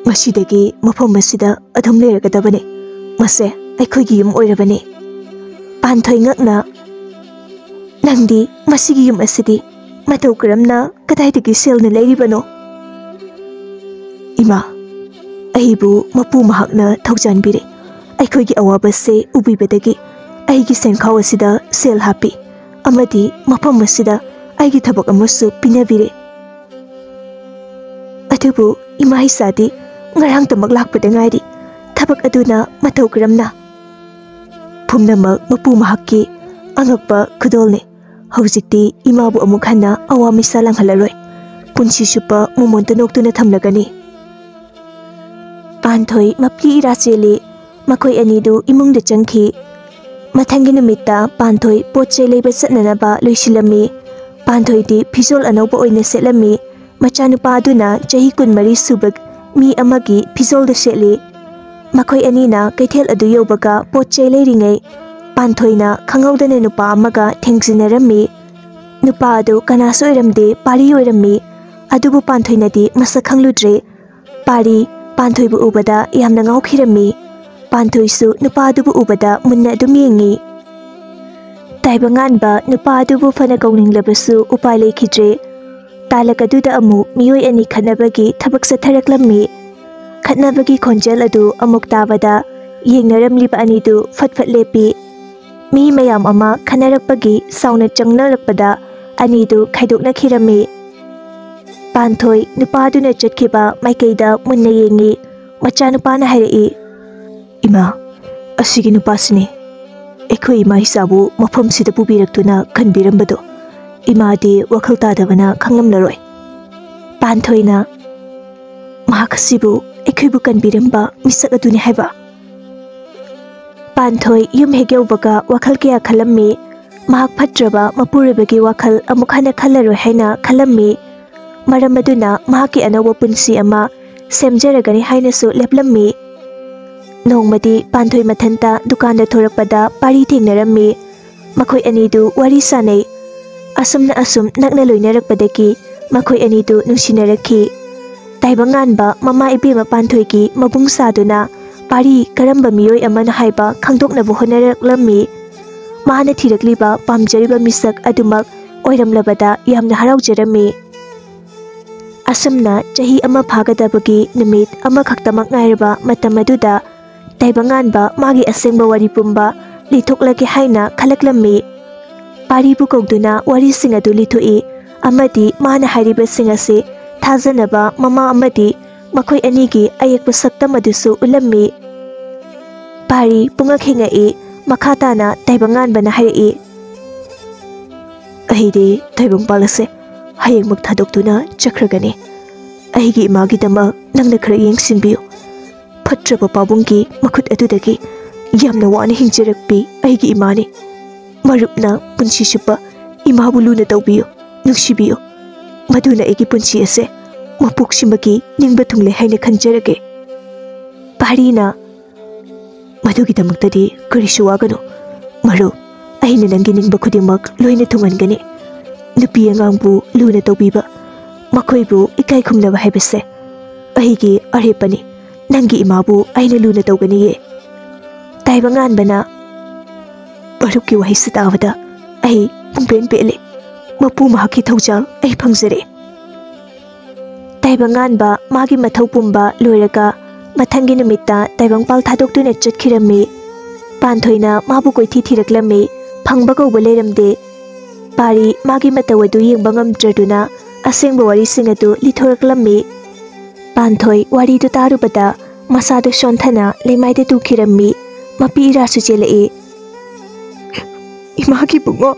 "ꯉꯁꯤꯗꯒꯤ ꯃꯐꯝ ꯑꯁꯤꯗ ꯑꯗꯨꯝ ꯂꯩꯔꯒꯗꯕꯅꯤ꯫ ꯃꯁꯦ ꯑꯩꯈꯣꯏꯒꯤ ꯌꯨꯝ ꯑꯣꯏꯔꯕꯅꯤ꯫" ꯄꯥꯟꯊꯣꯏ ꯉꯛꯅ, "ꯅꯪꯗꯤ ꯃꯁꯤꯒꯤ ꯌꯨꯝ ꯑꯁꯤꯗꯤ ꯃꯇꯧ ꯀꯔꯝꯅ, ꯀꯗꯥꯏꯗꯒꯤ ꯁꯦꯜꯅ ꯂꯩꯔꯤꯕꯅꯣ?" "ꯏꯃꯥ, ꯑꯩꯕꯨ ꯃꯄꯨ ꯃꯍꯥꯛꯅ ꯊꯧꯖꯥꯟꯕꯤꯔꯦ꯫ ꯑꯩꯈꯣꯏꯒꯤ ꯑꯋꯥꯕꯁꯦ ꯎꯕꯤꯕꯗꯒꯤ ꯑꯩꯒꯤ ꯁꯦꯟꯈꯥꯎ ꯑꯁꯤꯗ ꯁꯦꯜ ꯍꯥꯞꯄꯤ ꯑꯃꯗꯤ ꯃꯐꯝ ꯑꯁꯤꯗ ꯑꯩꯒꯤ ꯊꯕꯛ ꯑꯃꯁꯨ ꯄꯤꯅꯕꯤꯔꯦ꯫ ꯑꯗꯨꯕꯨ ꯏꯃꯥ ꯏꯆꯥꯗꯤ ꯉꯔꯥꯡꯇꯃꯛ ꯂꯥꯛꯄꯗ ꯉꯥꯏꯔꯤ꯫ ꯊꯕꯛ ꯑꯗꯨꯅ ꯃꯇꯧ ꯀꯔꯝꯅ?" ꯄꯨꯝꯅꯃꯛ ꯃꯄꯨ ꯃꯍꯥꯛꯀꯤ ꯑꯉꯛꯄ ꯈꯨꯗꯣꯜꯅꯤ꯫ ꯍꯧꯖꯤꯛꯇꯤ ꯏꯃꯥꯕꯨ ꯑꯃꯨꯛ ꯍꯟꯅ ꯑꯋꯥ ꯃꯤꯁꯥ ꯂꯥꯡꯍꯜꯂꯔꯣꯏ꯫ ꯄꯨꯟꯁꯤ ꯆꯨꯞꯄ ꯃꯣꯃꯣꯟꯇ ꯅꯣꯛꯇꯨꯅ ꯊꯝꯂꯒꯅꯤ꯫ ꯄꯥꯟꯊꯣꯏ ꯃꯞꯀꯤ ꯏꯔꯥ ꯆꯦꯜꯂꯤ꯫ ꯃꯈꯣꯏ ꯑꯅꯤꯗꯨ ꯏꯃꯨꯡꯗ ꯆꯪꯈꯤ꯫ ꯃꯊꯪꯒꯤ ꯅꯨꯃꯤꯠꯇ ꯄꯥꯟꯊꯣꯏ ꯄꯣꯠ ꯆꯩ ꯂꯩꯕ ꯆꯠꯅꯅꯕ ꯂꯣꯏꯁꯤꯜꯂꯝꯃꯤ꯫ ꯄꯥꯟꯊꯣꯏꯗꯤ ꯐꯤꯖꯣꯜ ꯑꯅꯧꯕ ꯑꯣꯏꯅ ꯁꯦꯠꯂꯝꯃꯤ꯫ ꯃꯆꯥꯅꯨꯄꯥ ꯑꯗꯨꯅ ꯆꯍꯤ ꯀꯨꯟꯃꯔꯤ ꯁꯨꯕ ꯃꯤ ꯑꯃꯒꯤ ꯐꯤꯖꯣꯜꯗꯨ ꯁꯦꯠꯂꯤ꯫ ꯃꯈꯣꯏ ꯑꯅꯤꯅ ꯀꯩꯊꯦꯜ ꯑꯗꯨ ꯌꯧꯕꯒ ꯄꯣꯠ ꯆꯩ ꯂꯩꯔꯤꯉꯩ ꯄꯥꯟꯊꯣꯏꯅ ꯈꯪꯍꯧꯗꯅ ꯅꯨꯄꯥ ꯑꯃꯒ ꯊꯦꯡꯖꯤꯟꯅꯔꯝꯃꯤ꯫ ꯅꯨꯄꯥ ꯑꯗꯨ ꯀꯅꯥꯁꯨ ꯑꯣꯏꯔꯝꯗꯦ, ꯄꯥꯔꯤ ꯑꯣꯏꯔꯝꯃꯤ꯫ ꯑꯗꯨꯕꯨ ꯄꯥꯟꯊꯣꯏꯅꯗꯤ ꯃꯁꯛ ꯈꯪꯂꯨꯗ꯭ꯔꯦ꯫ ꯄꯥꯔꯤ ꯄꯥꯟꯊꯣꯏꯕꯨ ꯎꯕꯗ ꯌꯥꯝꯅ ꯉꯥꯎꯈꯤꯔꯝꯃꯤ꯫ ꯄꯥꯟꯊꯣꯏꯁꯨ ꯅꯨꯄꯥ ꯑꯗꯨꯕꯨ ꯎꯕꯗ ꯃꯨꯟꯅ ꯑꯗꯨꯝ ꯌꯦꯡꯉꯤ꯫ ꯇꯥꯏꯕꯪꯉꯥꯟꯕ ꯅꯨꯄꯥ ꯑꯗꯨꯕꯨ ꯐꯅ ꯀꯧꯅꯤꯡꯂꯕꯁꯨ ꯎꯄꯥꯏ ꯂꯩꯈꯤꯗ꯭ꯔꯦ꯫ ꯇꯥꯂꯛ ꯑꯗꯨꯗ ꯑꯃꯨꯛ ꯃꯤꯑꯣꯏ ꯑꯅꯤ ꯈꯠꯅꯕꯒꯤ ꯊꯕꯛ ꯆꯠꯊꯔꯛꯂꯝꯃꯤ꯫ ꯈꯠꯅꯕꯒꯤ ꯈꯣꯟꯖꯦꯜ ꯑꯗꯨ ꯑꯃꯨꯛ ꯇꯥꯕꯗ ꯌꯦꯡꯅꯔꯝꯂꯤꯕ ꯑꯅꯤꯗꯨ ꯐꯠ ꯐꯠ ꯂꯦꯞꯄꯤ꯫ ꯃꯤ ꯃꯌꯥꯝ ꯑꯃ ꯈꯠꯅꯔꯛꯄꯒꯤ ꯁꯥꯎꯅ ꯆꯪꯅꯔꯛꯄꯗ ꯑꯅꯤꯗꯨ ꯈꯥꯏꯗꯣꯛꯅꯈꯤꯔꯝꯃꯤ꯫ ꯄꯥꯟꯊꯣꯏ ꯅꯨꯄꯥꯗꯨꯅ ꯆꯠꯈꯤꯕ ꯃꯥꯏꯀꯩꯗ ꯃꯨꯟꯅ ꯌꯦꯡꯉꯤ꯫ ꯃꯆꯥꯅꯨꯄꯥꯅ ꯍꯥꯏꯔꯛꯏ, "ꯏꯃꯥ, ꯑꯁꯤꯒꯤ ꯅꯨꯄꯥꯁꯤꯅꯤ ꯑꯩꯈꯣꯏ ꯏꯃꯥ ꯏꯆꯥꯕꯨ ꯃꯐꯝꯁꯤꯗ ꯄꯨꯕꯤꯔꯛꯇꯨꯅ ꯀꯟꯕꯤꯔꯝꯕꯗꯣ꯫ ꯏꯃꯥꯗꯤ ꯋꯥꯈꯜ ꯇꯥꯗꯕꯅ ꯈꯪꯂꯝꯂꯔꯣꯏ꯫ ꯄꯥꯟꯊꯣꯏꯅ, ꯃꯍꯥꯛ ꯑꯁꯤꯕꯨ ꯑꯩꯈꯣꯏꯕꯨ ꯀꯟꯕꯤꯔꯝꯕ ꯃꯤꯁꯛ ꯑꯗꯨꯅꯤ ꯍꯥꯏꯕ?" ꯄꯥꯟꯊꯣꯏ ꯌꯨꯝ ꯍꯦꯛ ꯌꯧꯕꯒ ꯋꯥꯈꯜ ꯀꯌꯥ ꯈꯜꯂꯝꯃꯤ꯫ ꯃꯍꯥꯛ ꯐꯠꯇ꯭ꯔꯕ ꯃꯄꯨꯔꯣꯏꯕꯒꯤ ꯋꯥꯈꯜ ꯑꯃꯨꯛ ꯍꯟꯅ ꯈꯜꯂꯔꯣꯏ ꯍꯥꯏꯅ ꯈꯜꯂꯝꯃꯤ꯫ ꯃꯔꯝ ꯑꯗꯨꯅ ꯃꯍꯥꯛꯀꯤ ꯑꯅꯧꯕ ꯄꯨꯟꯁꯤ ꯑꯃ ꯁꯦꯝꯖꯔꯒꯅꯤ ꯍꯥꯏꯅꯁꯨ ꯂꯦꯞꯂꯝꯃꯤ꯫ ꯅꯣꯡꯃꯗꯤ ꯄꯥꯟꯊꯣꯏ ꯃꯊꯟꯇ ꯗꯨꯀꯥꯟꯗ ꯊꯣꯔꯛꯄꯗ ꯄꯥꯔꯤ ꯊꯦꯡꯅꯔꯝꯃꯤ꯫ ꯃꯈꯣꯏ ꯑꯅꯤꯗꯨ ꯋꯥꯔꯤ ꯁꯥꯅꯩ꯫ ꯑꯁꯨꯝꯅ ꯑꯁꯨꯝ ꯅꯛꯅ ꯂꯣꯏꯅꯔꯛꯄꯗꯒꯤ ꯃꯈꯣꯏ ꯑꯅꯤꯗꯨ ꯅꯨꯡꯁꯤꯅꯔꯛꯈꯤ꯫ ꯇꯥꯏꯕꯪꯉꯥꯟꯕ ꯃꯃꯥ ꯏꯕꯦꯝꯃ ꯄꯥꯟꯊꯣꯏꯒꯤ ꯃꯕꯨꯡ ꯁꯥꯗꯨꯅ ꯄꯥꯔꯤ ꯀꯔꯝꯕ ꯃꯤꯑꯣꯏ ꯑꯃꯅ ꯍꯥꯏꯕ ꯈꯪꯗꯣꯛꯅꯕ ꯍꯣꯠꯅꯔꯛꯂꯝꯃꯤ꯫ ꯃꯥꯅ ꯊꯤꯔꯛꯂꯤꯕ ꯄꯥꯝꯖꯔꯤꯕ ꯃꯤꯁꯛ ꯑꯗꯨꯃꯛ ꯑꯣꯏꯔꯝꯂꯕꯗ ꯌꯥꯝꯅ ꯍꯔꯥꯎꯖꯔꯝꯃꯤ꯫ ꯑꯁꯨꯝꯅ ꯆꯍꯤ ꯑꯃ ꯐꯥꯒꯗꯕꯒꯤ ꯅꯨꯃꯤꯠ ꯑꯃꯈꯛꯇꯃꯛ ꯉꯥꯏꯔꯕ ꯃꯇꯝ ꯑꯗꯨꯗ ꯇꯥꯏꯕꯪꯉꯥꯟꯕ ꯃꯥꯒꯤ ꯑꯁꯦꯡꯕ ꯋꯥꯔꯤ ꯄꯨꯝꯕ ꯂꯤꯊꯣꯛꯂꯒꯦ ꯍꯥꯏꯅ ꯈꯜꯂꯛꯂꯝꯃꯤ꯫ ꯄꯥꯔꯤꯕꯨ ꯀꯧꯗꯨꯅ ꯋꯥꯔꯤꯁꯤꯡ ꯑꯗꯨ ꯂꯤꯊꯣꯛꯏ ꯑꯃꯗꯤ ꯃꯥꯅ ꯍꯥꯏꯔꯤꯕꯁꯤꯡ ꯑꯁꯤ ꯊꯥꯖꯅꯕ ꯃꯃꯥ ꯑꯃꯗꯤ ꯃꯈꯣꯏ ꯑꯅꯤꯒꯤ ꯑꯌꯦꯛꯄ ꯁꯛꯇꯝ ꯑꯗꯨꯁꯨ ꯎꯠꯂꯝꯃꯤ꯫ ꯄꯥꯔꯤ ꯄꯨꯡꯉꯛ ꯍꯤꯡꯉꯛꯏ꯫ ꯃꯈꯥ ꯇꯥꯅ ꯇꯥꯏꯕꯪꯉꯥꯟꯕꯅ ꯍꯥꯏꯔꯛꯏ, "ꯑꯩꯗꯤ ꯇꯥꯏꯕꯪꯄꯥꯜ ꯑꯁꯦ ꯍꯌꯦꯡꯃꯛ ꯊꯥꯗꯣꯛꯇꯨꯅ ꯆꯠꯈ꯭ꯔꯒꯅꯤ꯫ ꯑꯩꯒꯤ ꯏꯃꯥꯒꯤꯗꯃꯛ ꯅꯪꯅ ꯈꯔ ꯌꯦꯡꯁꯤꯟꯕꯤꯌꯨ꯫ ꯐꯠꯇ꯭ꯔꯕ ꯄꯥꯕꯨꯡꯒꯤ ꯃꯈꯨꯠ ꯑꯗꯨꯗꯒꯤ ꯌꯥꯝꯅ ꯋꯥꯅ ꯍꯤꯡꯖꯔꯛꯄꯤ ꯑꯩꯒꯤ ꯏꯃꯥꯅꯤ꯫ ꯃꯔꯨꯞꯅ ꯄꯨꯟꯁꯤ ꯆꯨꯞꯄ ꯏꯃꯥꯕꯨ ꯂꯨꯅ ꯇꯧꯕꯤꯌꯨ, ꯅꯨꯡꯁꯤꯕꯤꯌꯨ꯫ ꯃꯗꯨꯅ ꯑꯩꯒꯤ ꯄꯨꯟꯁꯤ ꯑꯁꯦ ꯃꯄꯣꯛꯁꯤꯃꯒꯤ ꯅꯤꯡꯕ ꯊꯨꯡꯂꯦ ꯍꯥꯏꯅ ꯈꯟꯖꯔꯒꯦ꯫" ꯄꯥꯔꯤꯅ, "ꯃꯗꯨꯒꯤꯗꯃꯛꯇꯗꯤ ꯀꯔꯤꯁꯨ ꯋꯥꯒꯅꯨ ꯃꯔꯨꯞ꯫ ꯑꯩꯅ ꯅꯪꯒꯤ ꯅꯤꯡꯕ ꯈꯨꯗꯤꯡꯃꯛ ꯂꯣꯏꯅ ꯊꯨꯡꯍꯟꯒꯅꯤ꯫ ꯅꯨꯄꯤ ꯑꯉꯥꯡꯕꯨ ꯂꯨꯅ ꯇꯧꯕꯤꯕ, ꯃꯈꯣꯏꯕꯨ ꯏꯀꯥꯏ ꯈꯨꯝꯅꯕ ꯍꯥꯏꯕꯁꯦ ꯑꯩꯒꯤ ꯑꯔꯦꯞꯄꯅꯤ꯫ ꯅꯪꯒꯤ ꯏꯃꯥꯕꯨ ꯑꯩꯅ ꯂꯨꯅ ꯇꯧꯒꯅꯤꯌꯦ꯫" ꯇꯥꯏꯕꯪꯉꯥꯟꯕꯅ, "ꯃꯔꯨꯞꯀꯤ ꯋꯥꯍꯩꯁꯤ ꯇꯥꯕꯗ ꯑꯩ ꯄꯨꯡꯄꯦꯟ ꯄꯦꯜꯂꯦ꯫ ꯃꯄꯨ ꯃꯍꯥꯛꯀꯤ ꯊꯧꯖꯥꯜ ꯑꯩ ꯐꯪꯖꯔꯦ꯫" ꯇꯥꯏꯕꯪꯉꯥꯟꯕ ꯃꯥꯒꯤ ꯃꯊꯧ ꯄꯨꯝꯕ ꯂꯣꯏꯔꯒ ꯃꯊꯪꯒꯤ ꯅꯨꯃꯤꯠꯇ ꯇꯥꯏꯕꯪꯄꯥꯜ ꯊꯥꯗꯣꯛꯇꯨꯅ ꯆꯠꯈꯤꯔꯝꯃꯤ꯫ ꯄꯥꯟꯊꯣꯏꯅ ꯃꯥꯕꯨ ꯀꯣꯏꯊꯤ ꯊꯤꯔꯛꯂꯝꯃꯤ꯫ ꯐꯪꯕ ꯀꯧꯕ ꯂꯩꯔꯝꯗꯦ꯫ ꯄꯥꯔꯤ ꯃꯥꯒꯤ ꯃꯇꯧ ꯑꯗꯨ ꯌꯦꯡꯕ ꯉꯝꯗ꯭ꯔꯗꯨꯅ ꯑꯁꯦꯡꯕ ꯋꯥꯔꯤꯁꯤꯡ ꯑꯗꯨ ꯂꯤꯊꯣꯔꯛꯂꯝꯃꯤ꯫ ꯄꯥꯟꯊꯣꯏ ꯋꯥꯔꯤꯗꯨ ꯇꯥꯔꯨꯕꯗ ꯃꯁꯥꯗꯨ ꯁꯣꯟꯊꯅ ꯂꯩꯃꯥꯏꯗ ꯇꯨꯈꯤꯔꯝꯃꯤ꯫ ꯃꯄꯤ ꯏꯔꯥꯁꯨ ꯆꯦꯜꯂꯛꯏ꯫ "ꯏꯃꯥꯒꯤ ꯕꯨꯡꯉꯣ,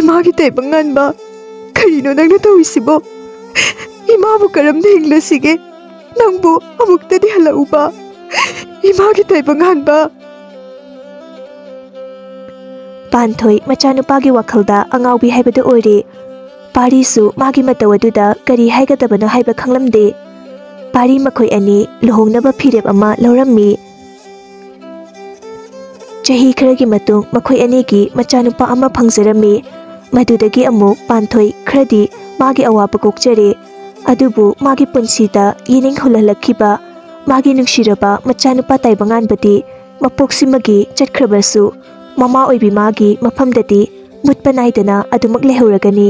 ꯏꯃꯥꯒꯤ ꯇꯥꯏꯕꯪꯉꯥꯟꯕ, ꯀꯔꯤꯅꯣ ꯅꯪꯅ ꯇꯧꯔꯤꯁꯤꯕꯣ? ꯏꯃꯥꯕꯨ ꯀꯔꯝꯅ ꯍꯤꯡꯂꯁꯤꯒꯦ? ꯅꯪꯕꯨ ꯑꯃꯨꯛꯇꯗꯤ ꯍꯜꯂꯛꯎꯕ, ꯏꯃꯥꯒꯤ ꯇꯥꯏꯕꯪꯉꯥꯟꯕ꯫" ꯄꯥꯟꯊꯣꯏ ꯃꯆꯥꯅꯨꯄꯥꯒꯤ ꯋꯥꯈꯜꯗ ꯑꯉꯥꯎꯕꯤ ꯍꯥꯏꯕꯗꯨ ꯑꯣꯏꯔꯦ꯫ ꯄꯥꯔꯤꯁꯨ ꯃꯥꯒꯤ ꯃꯇꯧ ꯑꯗꯨꯗ ꯀꯔꯤ ꯍꯥꯏꯒꯗꯕꯅꯣ ꯍꯥꯏꯕ ꯈꯪꯂꯝꯗꯦ꯫ ꯄꯥꯔꯤ ꯃꯈꯣꯏ ꯑꯅꯤ ꯂꯨꯍꯣꯡꯅꯕ ꯐꯤꯔꯦꯞ ꯑꯃ ꯂꯧꯔꯝꯃꯤ꯫ ꯆꯍꯤ ꯈꯔꯒꯤ ꯃꯇꯨꯡ ꯃꯈꯣꯏ ꯑꯅꯤꯒꯤ ꯃꯆꯥꯅꯨꯄꯥ ꯑꯃ ꯐꯪꯖꯔꯝꯃꯤ꯫ ꯃꯗꯨꯗꯒꯤ ꯑꯃꯨꯛ ꯄꯥꯟꯊꯣꯏ ꯈꯔꯗꯤ ꯃꯥꯒꯤ ꯑꯋꯥꯕ ꯀꯣꯛꯆꯔꯦ꯫ ꯑꯗꯨꯕꯨ ꯃꯥꯒꯤ ꯄꯨꯟꯁꯤꯗ ꯌꯦꯅꯤꯡ ꯍꯨꯜꯍꯜꯂꯛꯈꯤꯕ ꯃꯥꯒꯤ ꯅꯨꯡꯁꯤꯔꯕ ꯃꯆꯥꯅꯨꯄꯥ ꯇꯥꯏꯕꯪꯉꯥꯟꯕꯗꯤ ꯃꯄꯣꯛꯁꯤꯃꯒꯤ ꯆꯠꯈ꯭ꯔꯕꯁꯨ, ꯃꯃꯥ ꯑꯣꯏꯕꯤ ꯃꯥꯒꯤ ꯃꯐꯝꯗꯗꯤ ꯃꯨꯠꯄ ꯅꯥꯏꯗꯅ ꯑꯗꯨꯃꯛ ꯂꯩꯍꯧꯔꯒꯅꯤ꯫